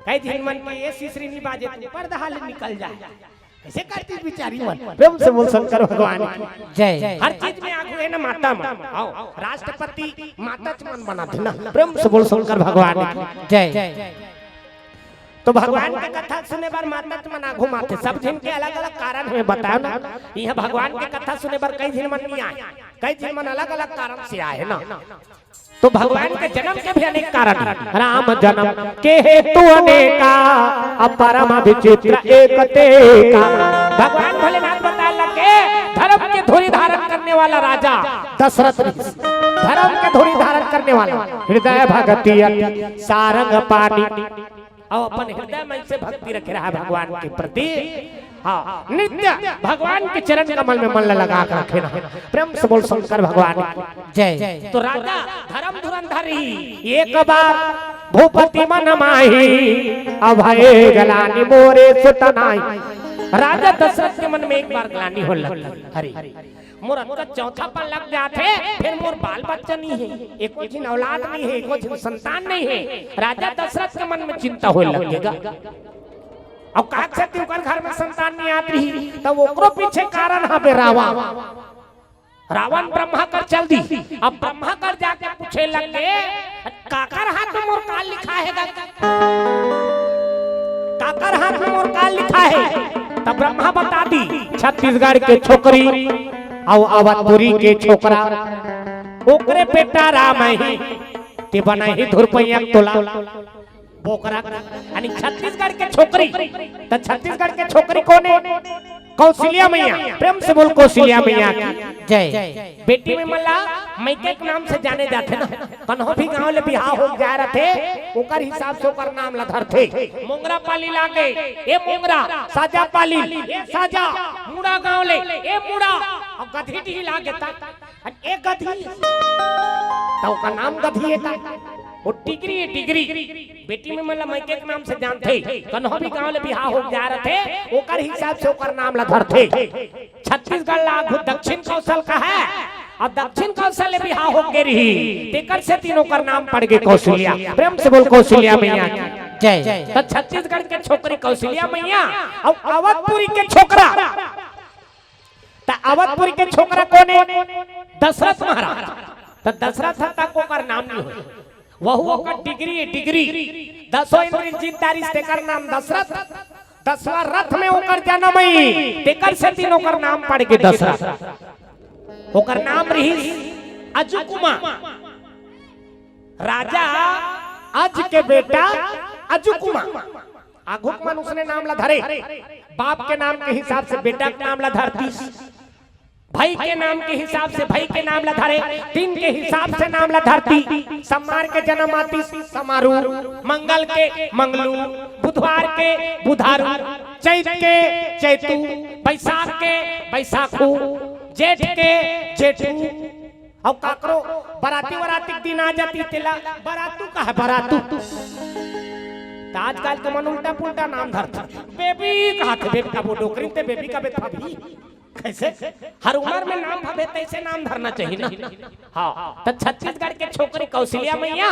कई झिन मन के ये सिसरी नी बाजे, त परदहा ले निकल जाए। कइसे करतिस बिचारी मन? प्रेम से बोल शंकर भगवान की। जय। हर चीज में आघू हे ना माता मन। हौ, राष्ट्रपति माताच मन बनाथे ना। प्रेम से बोल शंकर भगवान की। जय। तो भगवान के कथा सुने बर माताच मन आघू म आथे। सब झिन के अलग-अलग कारण हवे, बताओ ना। इहाँ भगवान के कथा सुने बर कई झिन मन नी आए, कई झिन मन अलग-अलग कारण से आए हे ना। तो भगवान के जन्म के भी अनेक कारण हे। राम जन्म के हेतु अनेका, अब परम विचित्र एक तेका। भगवान भोलेनाथ बताए लगे, धर्म के धुरी धारण करने वाला राजा दशरथ ऋषि, धर्म के धुरी धारण करने वाला, हृदय भगति अति सारंग पानी। अउ अपन हृदय में अइसे भक्ति रखे रहा भगवान के प्रति। हाँ, नित्य भगवान के चरण कमल में मन लगा के रखे रहा। प्रेम से बोल शंकर भगवान की। जय। तो राजा धर्म धुरंधर ही एक बार भूपति मन माही, अभय गलानी मोरे सुत नाही। राजा दशरथ के मन में एक बार ग्लानी होय लग गे। हरि। मोर अतका चौथापन लग जाथे, फेर मोर बाल बच्चा नइ हे, एको झिन औलाद नइ हे, एको झिन संतान नइ हे। राजा दशरथ के मन में चिंता होय लग गे गा। अब काकसा के ओकर घर में संतान नइ आत रही, त ओकरो पीछे कारण हवे रावण। रावण ब्रह्मा कर चल दिस। अब ब्रह्मा कर जाके पूछे लगे, "काकर हाथ में मोर काल लिखाय हे गा? काकर हाथ में मोर काल लिखाय हे?" तब ब्रह्मा बता दिस, "छत्तीसगढ़ के छोकरी अउ अवधपुरी के छोकरा, ओकरे बेटा राम हे, ते बनाही धुरपैया तोला।" बोकरा, यानी छत्तीसगढ़ के छोकरी, त छत्तीसगढ़ के छोकरी कोन हे? कौशल्या मैया। प्रेम से बोल कौशल्या मैया की। जय। बेटी में मन ला मइके के नाम से जाने जाथे ना। कन्हो भी गांव ले बिहाव हो जाय रथे, ओकर हिसाब से ओकर नाम ला धरथे। मोंगरा पाली लागे, ए मोंगरा, साजा पाली, ए साजा, मुड़ा गांव ले, ए मुड़ा, अउ गधी डीह लागे त अरे एक गधी, त ओकर नाम गधी हे का? वो डिग्री हे, डिग्री। बेटी में मन ला मइके के नाम से जानथे। कन्हो भी गांव ले बिहाव हो जाय रथे, ओकर हिसाब से ओकर नाम ला धरथे। छत्तीसगढ़ ला आघू दक्षिण कौशल कहे, अउ दक्षिण कौशल ले बिहाव हो गे रही, तेकर सेती ओकर नाम पड़ गे कौशल्या। प्रेम से बोल कौशल्या मैया की। जय। त छत्तीसगढ़ के छोकरी कौशल्या मैया अउ अवधपुरी के छोकरा त अवधपुरी के छोकरा कोन हे? दशरथ महाराज। त दशरथ तक ओकर नाम नइ होय। वहू ओकर डिग्री, डिग्री। दसों इंद्री जीत डारिस, तेकर नाम दशरथ। दसवाँ रथ में ओकर जन्म अइस, तेकर सेती ओकर नाम पड़ गे दसवाँ। ओकर नाम रहिस अजुकुमा। राजा अज के बेटा अजुकुमा। आघुक मन उसने नाम ला धरे, बाप के नाम के हिसाब से बेटा के नाम ला धरतिस, भई के नाम के हिसाब से भई के नाम ला धरे, दिन के हिसाब से नाम ला धरतिस। समार के जन्म आतिस समारू, मंगल के मंगलू, बुधवार के बुधारू, चैत के चैतू, बैसाख के बैसाखू, जेठ के जेठू। अउ काकरो बराती वराती के दिन आ जातिस तेला बरातू कहे, बरातू। त आजकल के मन उल्टा पुल्टा नाम धरथे, बेबी कहथे, बेबी। अब वो डोकरी ते बेबी कबे भाभी। कइसे? हर उमर में नाम भावे तइसे नाम धरना चाही ना। हाँ, त छत्तीसगढ़ के छोकरी कौशल्या मैया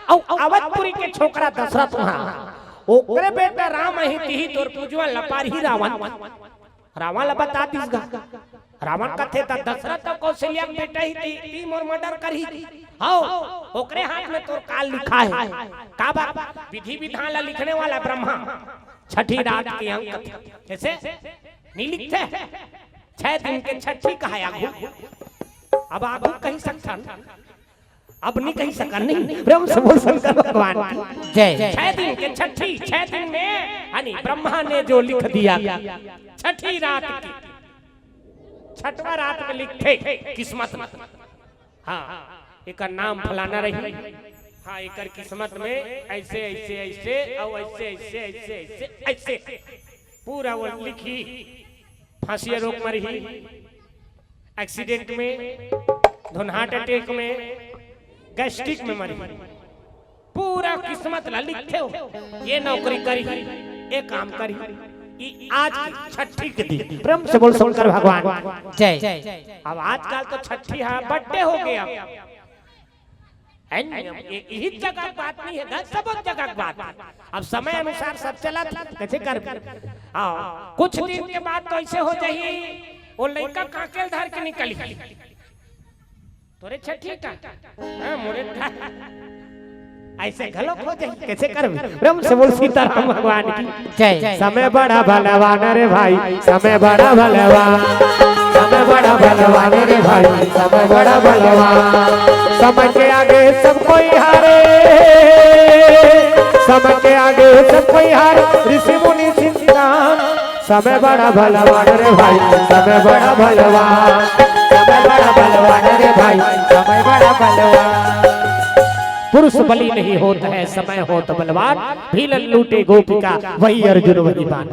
अउ अवधपुरी के छोकरा दशरथ उहाँ, ओकरे बेटा राम अही तिही तोर पूजवा लपारही रावण। रावण ला बता दिस गा। रावण कथे, "त दशरथ अउ कौशल्या के बेटा ही ती, ती मोर मर्डर करही।" हव, ओकरे हाथ में तोर काल लिखा हे। काबर? विधि विधान ला लिखने वाला ब्रह्मा छठी रात के अंक थे। कइसे? नी लिखथे। छह दिन के छठी कहा आघू। अब आघू कहि सकथन, अब नी कहि सकन नहीं। प्रेम से बोल शंकर भगवान की। जय। छह दिन के छठी, छह दिन में यानी ब्रह्मा ने जो लिख दिया, छठी रात की, छठवाँ रात में लिखथे किस्मत में। हाँ, एकर नाम फलाना रही। हाँ, एकर किस्मत में अइसे, अइसे, अइसे, अउ अइसे, अइसे, अइसे, अइसे, अइसे। पूरा वो लिखही, फांसी रोग मरही, एक्सीडेंट में, धुन हार्ट अटैक में, गैस्ट्रिक में मरही। पूरा किस्मत ला लिखथे हो, ये नौकरी करही, ये काम करही। ई आज की छठी के दिन। प्रेम से बोल शंकर भगवान। जय। अब आजकल तो छठी हा बर्थडे हो गया। है नी? अब ये, यही जगह के बात नहीं है, घर सब जगह के बात। अब समय अनुसार सब चलत, कइसे कर? हाँ, कुछ दिन के बाद तो अइसे हो जाही, वो लइका कांकेल धर के निकलही। तोरे छठी का? हाँ, मोरे का। अइसे घलो हो जाही, कइसे करबे? प्रेम से बोल सीताराम भगवान की। जय। समय बड़ा बलवान रे भाई, समय बड़ा बलवान, समय बड़ा बलवान रे भाई, समय बड़ा बलवान। समय के आगे सब कोई हारे, समय के आगे सब कोई हारे, ऋषि मुनि चिंता। समय बड़ा बलवान रे भाई, समय बड़ा बलवान, समय बड़ा बलवान रे भाई, समय बड़ा बलवान। पुरुष बली नहीं होत है, समय होत बलवान, भीलन लूटे गोपिका, वही अर्जुन वही बान।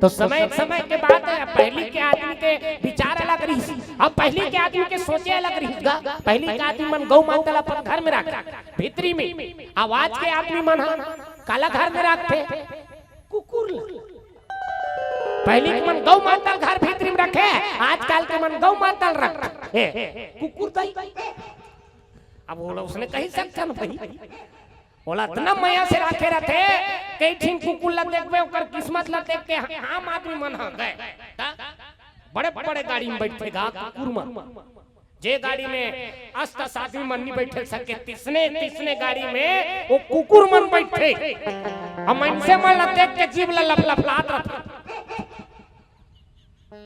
तो समय, समय के बात है। अब पहिली के आदमी के विचार अलग रहिस, अब पहिली के आदमी के सोचे अलग रहिस गा। पहिली के आदमी मन गौ माता ला अपन घर में रखे, भीतरी में। अब आज के आदमी मन ह काला घर में रखथे, कुकुर ला। पहिली के मन गौ माता ला घर भीतरी में रखे, आजकल के मन गौ माता ला रखे, कुकुर दई। अब वो ला उसने कहि सकथन भाई, ओला अतना मया से राखे रथे, कई ठिन कुकुर ला देखबे, ओकर किस्मत ला देख के आम आदमी मन ह गए। त बड़े बड़े गाड़ी में बइठथे गा कुकुर मन। जे गाड़ी में अस तस आदमी मन नी बइठे सके, तिसने तिसने गाड़ी में वो कुकुर मन बइठथे। अब मनसे मन ला देख के जीभ ला लफलफलात रथे।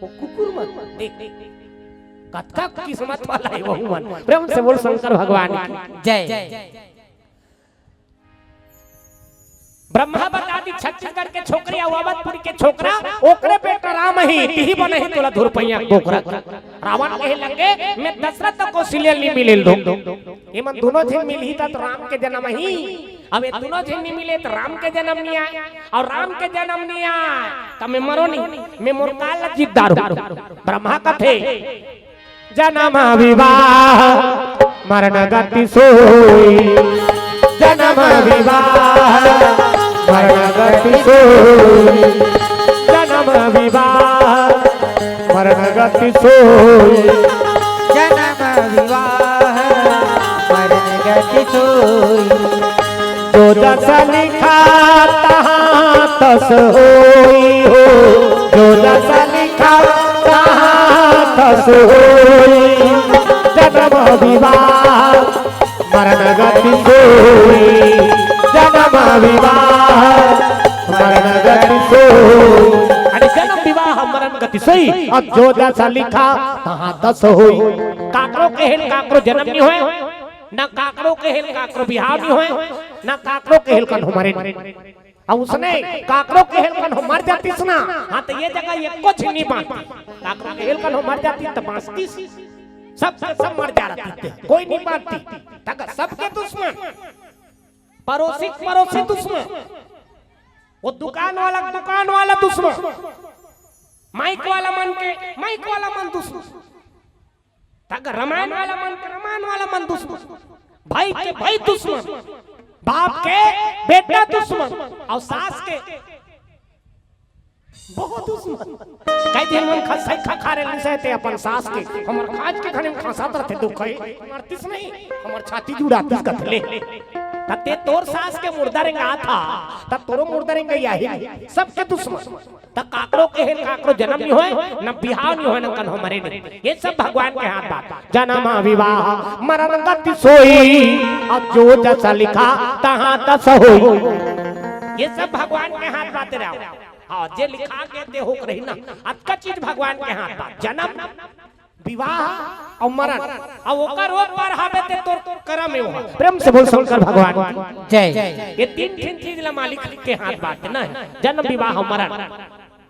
वो कुकुर मन देख, कतका किस्मत वाला हे वो मन। प्रेम से बोल शंकर भगवान की। जय। ब्रह्मा बता दिस, छत्तीसगढ़ के छोकरी अउ अवधपुरी के छोकरा, ओकरे बेटा राम ही, तिही बनही तोला धुरपैया बोकरा। रावण कहे लगे, मैं दशरथ अउ कौशल्या नी मिले ल दूं। ये मन दूनों झन मिलही त राम के जनम ही। अब ये दूनों झन नी मिले त राम के जनम नी आय, अउ राम के जनम नी आय त मैं मरों नी, मैं मोर काल ला जीत डारहूं। ब्रह्मा कथे, जनम विवाह मरण गति सोई, जनम विवाह मरण गति सोई, जनम विवाह मरण गति सोई, जनम विवाह मरण गति सोई। जो जस लिखा तहाँ तस होई हो, जो जस लिखा तहाँ तस होई। जनम विवाह मरण गति सोई, जनम विवाह सोई, अब जो जस लिखा, तहाँ तस होई। काकरो कहे ल काकरो जनम नइ होय, ना काकरो कहे ल काकरो बिहाव नइ होय, ना काकरो कहे ल कन हो मरे। अब उसने काकरो कहे ल कन हो मर जातिस ना, हाँ, त ये जगह ये कुछ नइ बाँचतिस। काकरो कहे ल कन हो मर जातिस त बाँचतिस, सब के सब मर जा रहतिस, कोई नइ बाँचतिस। तक सबके दुश्मन, पड़ोसी के पड़ोसी दुश्मन, वो दुकान वाला के दुकान वाला दुश्मन, माइक वाला मन के माइक वाला मन दुश्मन, तक रामायण वाला मन के रामायण वाला मन दुश्मन, भाई के भाई दुश्मन, बाप के बेटा दुश्मन, अउ सास के बहुत दुश्मन। कई दिन मन खसई खा खा रे निसे ते अपन सास के, हमर खाज के घरे में खसात रथे दुख है, मरतिस नहीं, हमर छाती जुड़ातिस कथले। त ते तोर सास के मुर्दा रेंगाथा, त तोरो मुर्दा रेंगई आही, सबके दुश्मन। त काकरो कहे ल काकरो जनम नइ होय, न बिहाव नइ होय, न कन हो मरे नहीं। ये सब भगवान के हाथ बात। जनम विवाह मरण गति सोई, अब जो जस लिखा, तहाँ तस होई। ये सब भगवान के हाथ बात रहा। हाँ, जे लिखा के ते होक रही ना, अतका चीज भगवान के हाथ बात। जनम, विवाह अउ मरण, अउ ओकर ओ पार हावे ते तोर करम हे ओहा। प्रेम से बोल शंकर भगवान की। जय। ये तीन, तीन चीज ला मालिक के हाथ बात ना, जनम, विवाह अउ मरण।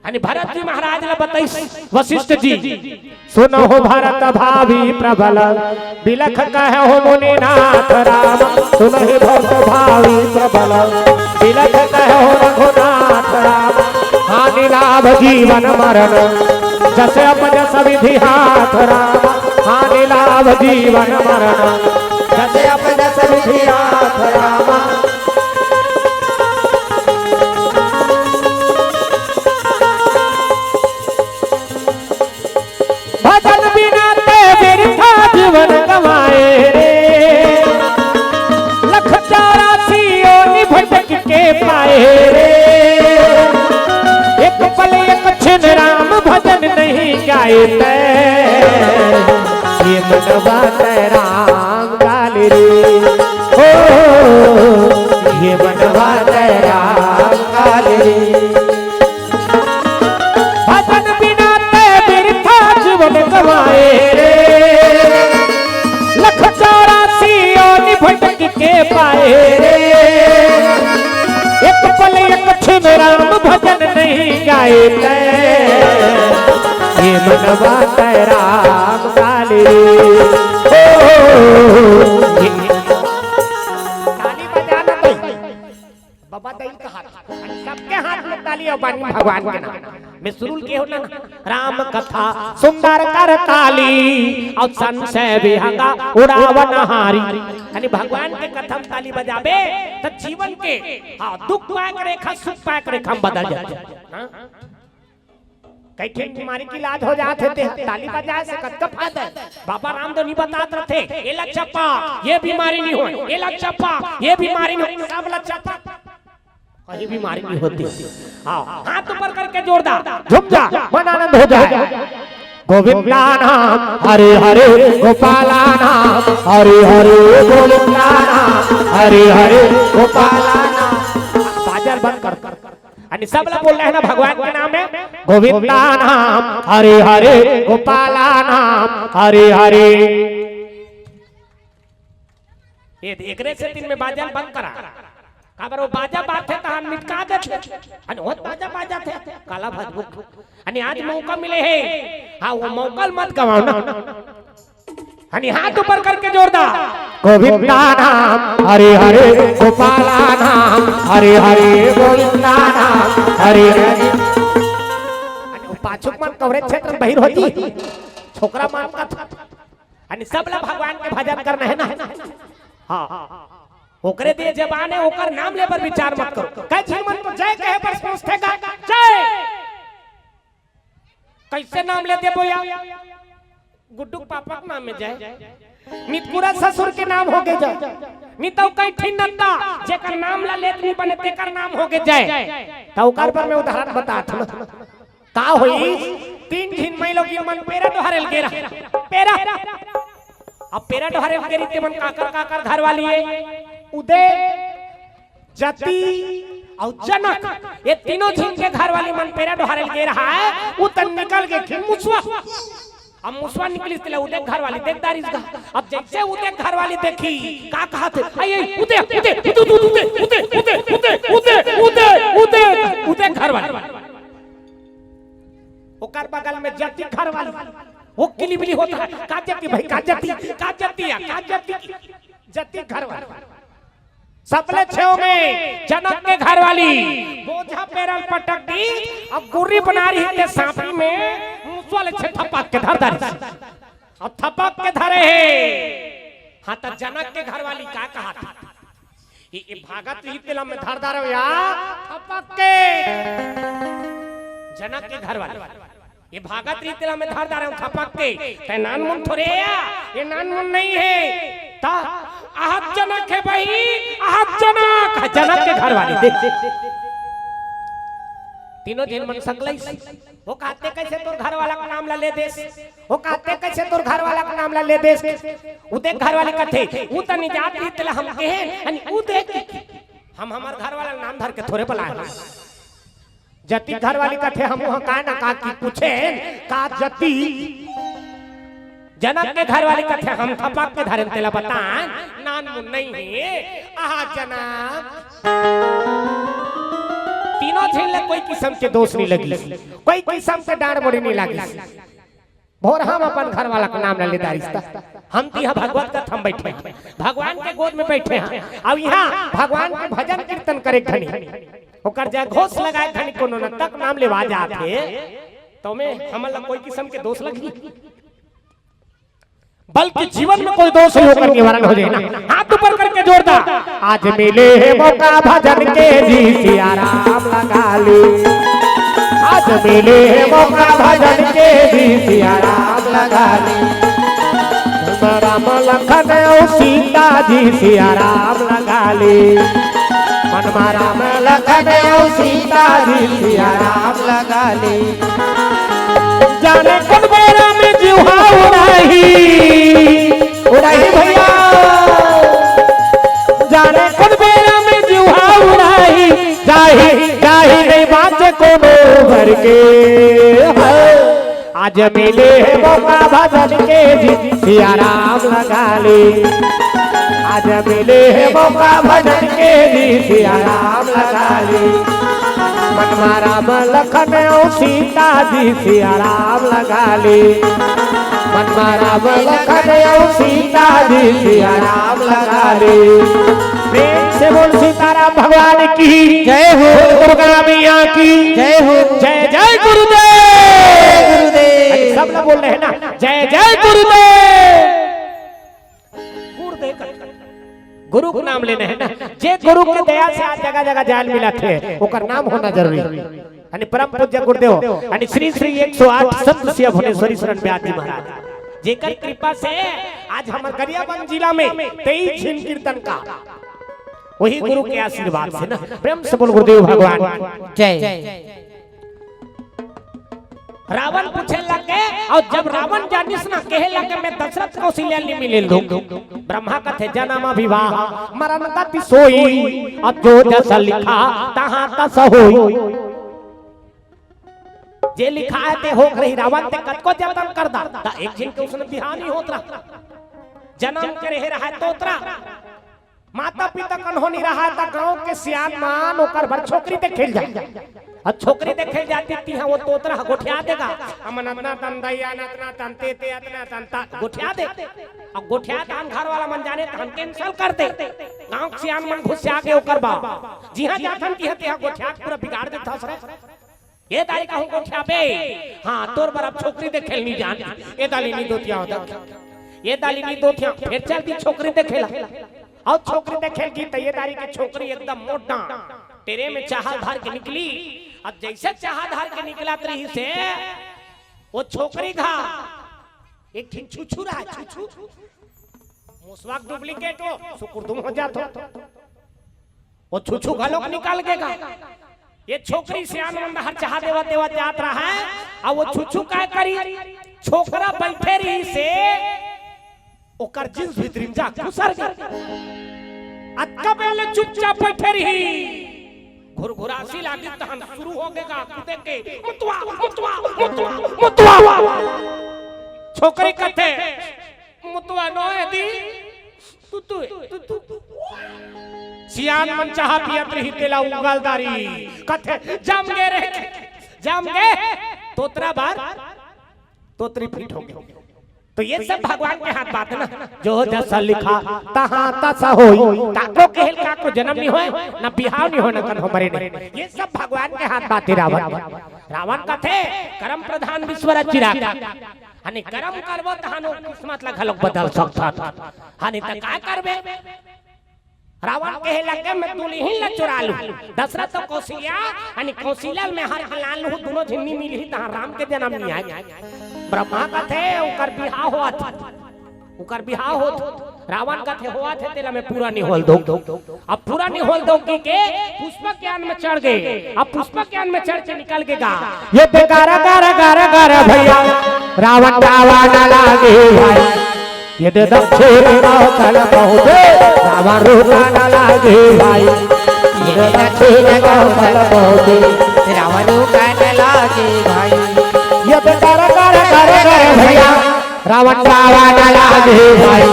यानी भरत जी महाराज ला बताइस वशिष्ठ जी, सुनहु भरत भावी प्रबल, बिलख कहहु मुनिनाथ राम। सुनहु भरत भावी प्रबल, बिलख कहहु रघुनाथ राम। हानि लाभ जीवन मरण, जस अपजस विधि हाथ राम। हानि लाभ जीवन मरण, जस अपजस विधि हाथ राम। भजन बिना ते बिरथा जीवन गवाए रे। लख चौरासी योनि भटक के पाए रे। एक पल एक छिन राम भजन नहीं गाए ते। ये मनवा ते राम गाल रे। ओ, ये मनवा ते राम गाल रे। भजन बिना ते बिरथा जीवन गवाए रे। लख चौरासी योनि भटक के पाए रे। एक पल एक छिन राम भजन नहीं गाए ते। ये मनवा ते राम गाल रे। ओ, ये ताली बजाना भाई। बाबा दई का हाथ, सबके हाथ में ताली अउ बानी भगवान के नाम में सुरुल के हो ना। राम कथा सुंदर कर ताली, अउ संशय विहंगा उड़ावन हारी। यानी भगवान के कथा में ताली बजाबे त जीवन के, हाँ, दुख पाए के रेखा सुख पाए के रेखा में बदल जाथे। हाँ? कई ठे बीमारी के इलाज हो जात हे, ते ताली बजाए से कतका फायदा हे। बाबा रामदेव नइ बतात रथे, "एला चपा, ये बीमारी नइ होय, एला चपा, ये बीमारी नइ होय, सब ला चपा, कहीं बीमारी नइ होती।" हाँ, हाथ ऊपर करके जोरदार, झूम जा, मन आनंद हो जाए। गोविंदा नाम हरे हरे, गोपाला नाम हरे हरे, गोविंदा नाम हरे हरे, गोपाला नाम। बाजल बंद कर। यानी सब ला बोलना हे ना भगवान के नाम में, गोविंदा नाम हरे हरे, गोपाला नाम हरे हरे। ये एकरे से दिन में बाजल बंद करा। काबर वो बाजा बाजथे तहान मिटका देथे। अने वो बाजा बाजथे, काला भजबुक। अने आज मौका मिले हे, हाँ, वो मौका ल मत गवाओ ना। हनी हाथ ऊपर करके जोरदार। गोविंदा नाम हरे हरे, गोपाला नाम हरे हरे, गोविंदा नाम हरे हरे। अरे, वो पाछू मन कवरेज क्षेत्र में बहिर होती, छोकरा मान का था। अरे, सब ला भगवान के भजन करना हे ना। हाँ, ओकरे दिए जबान हे, ओकर नाम ले बर विचार मत करो। कई झिन मन तो जय कहे बर सोचथे का, जय। कइसे नाम ले देबो या? गुड्डू के पापा के नाम में जय, नितकुरा ससुर के नाम होगे जय, नितौ कई ठिन नत्ता, जेकर नाम ला लेत नइ बने तेकर नाम होगे जय। त ओकर बर मैं उदाहरण बतात हूँ। का होई? तीन झिन माईलोगिन मन पेरा डोहरे ल गे रहा। पेरा। अब पेरा डोहरे ल गे रही ते मन काकर काकर घर वाली हे? उदय, जती अउ जनक, ये तीनों झिन के घरवाली मन पैरा डोहारे ल गे रहय, ओ तन निकल गे खिन मुसवा। अब मुसवा निकलिस तेला उदे के घरवाली देख डारिस गा। अब जइसे उदे के घरवाली देखी, का कहत हे, "अई, अई, उदे, उदे, उदे, उदे, उदे, उदे, उदे, उदे, उदे, उदे, उदे के घरवाली।" ओकर बगल में जती के घरवाली, ओ किलिबिली होत हे, "का जती भाई, का जती, का जती या, का जती, जती के घरवाली।" सबले छेव में जनक के घरवाली बोझा पैरा ल पटक दिस, अब गुर्री बना रही ते साँपी में मुसवा ले छे थपक के धर डारिस। अब थपक के धरे हे। हाँ, त जनक के घरवाली का कहत हे? ये, ये भागत रही तेला में धर डारेंव या थपक के। जनक के घरवाली ये भागत रही तेला में धर डारेंव थपक के। तैं नानमुन थोरे या, ये नानमुन नइ हे। त अहत जनक हे बही, अहत जनक हे, जनक के घरवाली। देख, देख, देख। तीनों झिन मन सकलाइस। ओ कहत हे कइसे तोर घरवाला के नाम ला ले देस? ओ कहत हे कइसे तोर घरवाला के नाम ला ले देस? उदे के घरवाली कथे, "ओ तनी जात रही तेला हम कहे, अनी उदे के, हम हमर घरवाला के नाम धर के थोरे बलाए।" जती घरवाली कथे, "हम उहाँ का ना का की पूछेन, का जती?" जनक के घरवाली कथे, "हम थपक के धरेन तेला बतान, नानमुन नइ हे, अहा जनक।" तीनों झिन ले कोई किसम के दोष नइ लगिस, कोई किसम के डांट बोली नइ लगिस। भोरहा म अपन घरवाला के नाम ल ले डारिस त हम तिहा भगवत कथा म बइठे हन, भगवान के गोद में बइठे हन। अउ इहाँ भगवान के भजन कीर्तन करे घनी, ओकर जय घोष लगाए घनी कोनो नत्ता के नाम लेवा जात हे, त ओमे हमन ल कोई किसम के दोष लगही? बल्कि जीवन में कोई दोष हे ओकर निवारण हो जाए ना। हाथ ऊपर करके जोरदार। आज मिले हे मौका भजन के जी सिया राम लगा ले। आज मिले हे मौका भजन के जी सिया राम लगा ले। राम लखन अउ सीता जी सिया राम लगा ले। मन मा राम लखन अउ सीता जी सिया राम लगा ले। जाने कोन बेरा में जिउहा उड़ाही, उड़ाही भइया। जाने कोन बेरा में जिउहा उड़ाही, जाही, जाही नइ बाँचे कोनो भर के। आज मिले हे मौका भजन के जी सिया राम लगा ले। आज मिले हे मौका भजन के जी सिया राम लगा ले। मन मा राम लखन अउ सीता जी सिया राम लगा ले। मन मा राम लखन अउ सीता जी सिया राम लगा ले। प्रेम से बोल सीताराम भगवान की जय हो। दुर्गा मैया की जय हो। जय जय गुरुदेव। गुरुदेव। अरे सब लोग बोल रहे हैं ना, जय जय गुरुदेव। गुरुदेव का, गुरु के नाम लेना हे ना। जे गुरु के दया से आज जगह जगह जान मिलत हे, ओकर नाम होना जरूरी हे। यानी परम पूज्य गुरुदेव, यानी श्री श्री एक सौ आठ संत सिया भुवनेश्वरी शरण व्यास जी महाराज, जेकर कृपा से आज हमर गरियाबंद जिला में तेईस झिन कीर्तनकार, वही गुरु के आशीर्वाद से ना। प्रेम से बोल गुरुदेव भगवान। जय। रावण पूछे लगे, अउ जब रावण जानिस ना, कहे लगे, "मैं दशरथ कौशल्या ल नइ मिले ल दूं।" ब्रह्मा कथे, "जनम विवाह मरण गति सोई, अब जो जस लिखा तहाँ तस होई।" जे लिखाय ते होके रही, रावण ते कतको जतन कर दा, त एक झिन के उसने बिहाव नइ होत रहा। जनम के रहे रहय तोतरा, माता पिता कन्हो नइ रहय, त गांव के सियान मन ओकर बर छोकरी देखे ल जाय। अब छोकरी देखे ल जाथे, तिहां ओ तोतरा ह गोठिया देगा, "हमन अतना तन दई अन, अतना तन ते, ते अतना तन ता," गोठिया दे। अब गोठिया तहां घर वाला मन जाने, तहां cancel कर दे। गांव के सियान मन घुसिया गे ओकर बा, जिहां जाथन तिहां, तिहां गोठिया के पूरा बिगाड़ देथस रे। ए दारी कहूं गोठियाबे, हां, तोर बर अब छोकरी देखे ल नइ जान। ए दारी नइ दोतिया हो दा। ए दारी नइ दोतिया, फेर चल दी छोकरी देखे ला। अउ छोकरी देखे ल गी त ए दारी के छोकरी एकदम मोटा, टेरे में चाहा धर के निकली। अब जइसे चाहा धर के निकलत रहिसे, ओ छोकरी घर एक ठिन छुछू रहय, छुछू। मुसवा के duplicate हो, सुकुरदुम हो जात हो। ओ छुछू घलोक निकल गे गा। ए छोकरी सियान मन हर चाहा देवत देवत जात रहय, अउ ओ छुछू काय करी, छोकरा बइठे रहिसे, ओकर jeans भीतरी म जा खुसर गे। अतका बेर ले चुपचाप बइठे रही, भुरभुरासी लागी तहन शुरू हो गे गा कूदे के, "मुतवा, मुतवा, मुतवा, मुतवा।" छोकरी कथे, "मुतवा नो हे दी, तू, तू, तू, तू।" सियान मन चाहा पियत रही, तेला उंगल दारी। कथे, "जम गे रे, जम गे।" तोतरा बार, तोतरी फिट हो गे। तो ये सब भगवान के हाथ बात हे ना, जो जैसा लिखा तहाँ तसा होई। काकरो केहेल काकरो जन्म नहीं होय, ना बिहाव नहीं होय, ना कन्हो मरे नहीं। ये सब भगवान के हाथ बात हे रावण। रावण कथे, "करम प्रधान विश्व रचि राखा।" हानि करम करबो तहन ओ किस्मत ला घलोक बदल सकथन। हानि त का करबे? रावण कहे लगे, "मैं दुलहिन ला चुरा लूं।" दशरथ तो कौशल्या, यानी कौशल्या में हर के लान लूं, दुनों झिन्नी मिलही, तहां राम के जन्म नहीं आय। ब्रह्मा कथे, "उकर बिहाव होवत, उकर बिहाव होत।" रावण कथे, "होवत हे, तेला मैं पूरा नहीं होल दो।" अब पूरा नहीं होल दो कि के पुष्पक यान में चढ़ गे। अब पुष्पक यान में चढ़ के निकल गे गा, ये बेकार कर कर कर भैया, रावण रावण लागे भाई। यदि दक्षिण कौशल पहुँचे, रावण रुका न लागे भाई। यदि दक्षिण कौशल पहुँचे, रावण रुका न लागे भाई। यदि कर कर कर कर भैया, रावण रावण लागे भाई।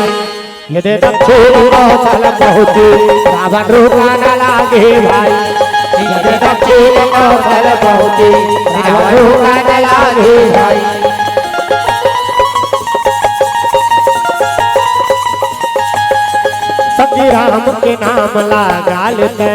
यदि दक्षिण कौशल पहुँचे, रावण रुका न लागे भाई। यदि दक्षिण कौशल पहुँचे, रावण रुका न लागे भाई। संगी राम के नाम लगा लेते,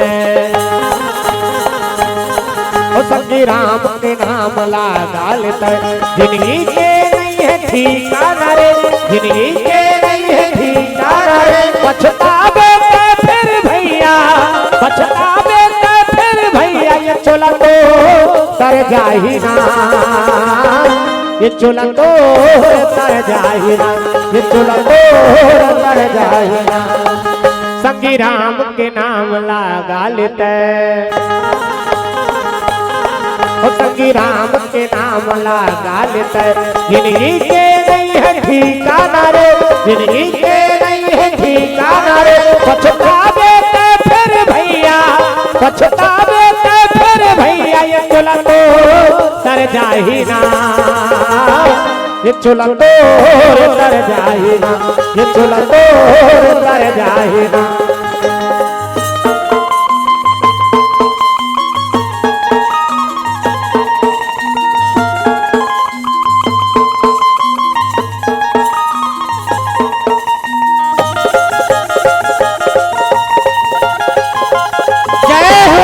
ओ संगी राम के नाम लगा लेते, जिंदगी के नहीं है ठिकाना रे, जिंदगी के नहीं है ठिकाना रे। पछतावे तो फिर भैया, पछतावे तो फिर भैया, ये चोला तो तर जाही ना। ये चोला तोर तर जाही ना, ये चोला तोर तर जाही ना। संगी राम के नाम लगा लेते, ओ संगी राम के नाम लगा लेते। जिंदगी के नहीं है ठिकाना रे, जिंदगी के नहीं है ठिकाना रे। पछतावे तो फिर भैया, पछतावे तो फिर भैया, ये चोला तोर तर जाही ना, ये चोला तोर तर जाही ना, ये चोला तोर तर जाही ना। जय हो।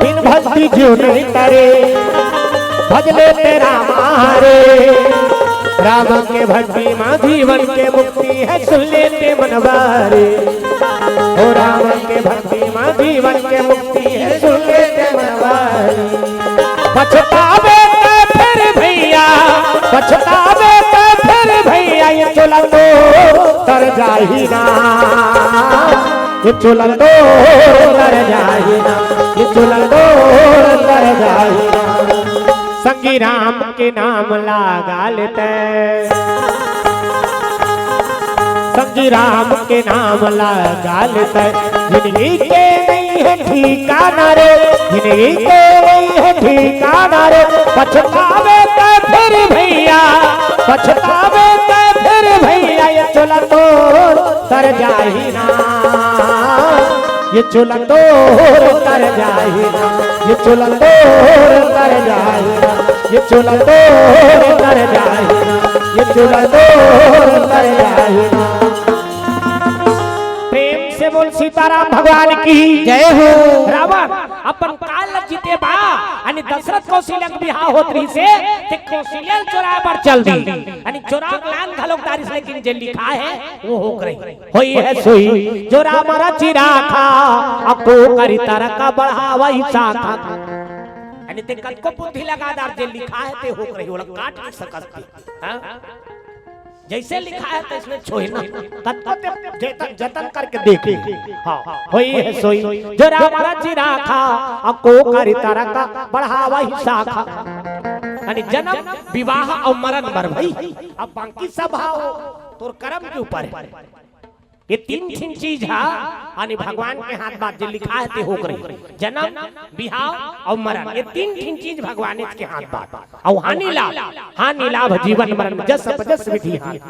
बिन भक्ति जो नहीं करे, भज ले ते रामा रे। राम के भक्ति मां जीवन के मुक्ति है, सुन ले ते मनवा रे। ओ राम के भक्ति मां जीवन के मुक्ति है, सुन ले ते मनवा रे। पछतावे तो फिर भैया, पछतावे तो फिर भैया, ये चोला तोर तर जाही ना, ये चोला तोर तर जाही ना, ये चोला तोर तर जाही ना। संगी राम के नाम लगा लेते, संगी राम के नाम लगा लेते। जिंदगी के नहीं है ठिकाना रे, जिंदगी के नहीं है ठिकाना रे। पछतावे तो फिर भैया, पछतावे तो फिर भैया, ये चोला तोर तर जाही ना, ये चोला तोर तर जाही ना, ये चोला तोर तर जाही ना, ये चोला तोर तर जाही ना, ये चोला तोर तर जाही ना। प्रेम से बोल सीताराम भगवान की जय हो। रावण अपन काल ल जीते बा, यानी दशरथ कौशल्या के बिहाव होत रहिसे, ते कौशल्या ल चोराय बर चल दी, यानी चोरा के लान घलोक डारिस, लेकिन जे लिखा है वो हो रही। होई है सोई जो राम रचि राखा, अको करी तरका बढ़ावई शाखा। यानी ते कतको बुद्धि लगा डार, जे लिखा है ते हो रही, ओला काट नहीं सकत ते। हाँ? जैसे लिखा है तो इसमें छोई ना, कतको ते जतन, जतन करके देख ले। हाँ, होई है सोई जो राम रचि राखा, अको करी तरका बढ़ावई शाखा। यानी जन्म, विवाह अउ मरन बर भई। अब बाकी सब हा तोर करम के ऊपर हे। ये तीन ठिन चीज हा यानी भगवान के हाथ बात, जे लिखा हे ते हो करी। जन्म, विवाह अउ मरन, ये तीन ठिन चीज भगवान के हाथ बात। अउ हानि लाभ, हानि लाभ जीवन मरन, जस अपजस विधि हानि।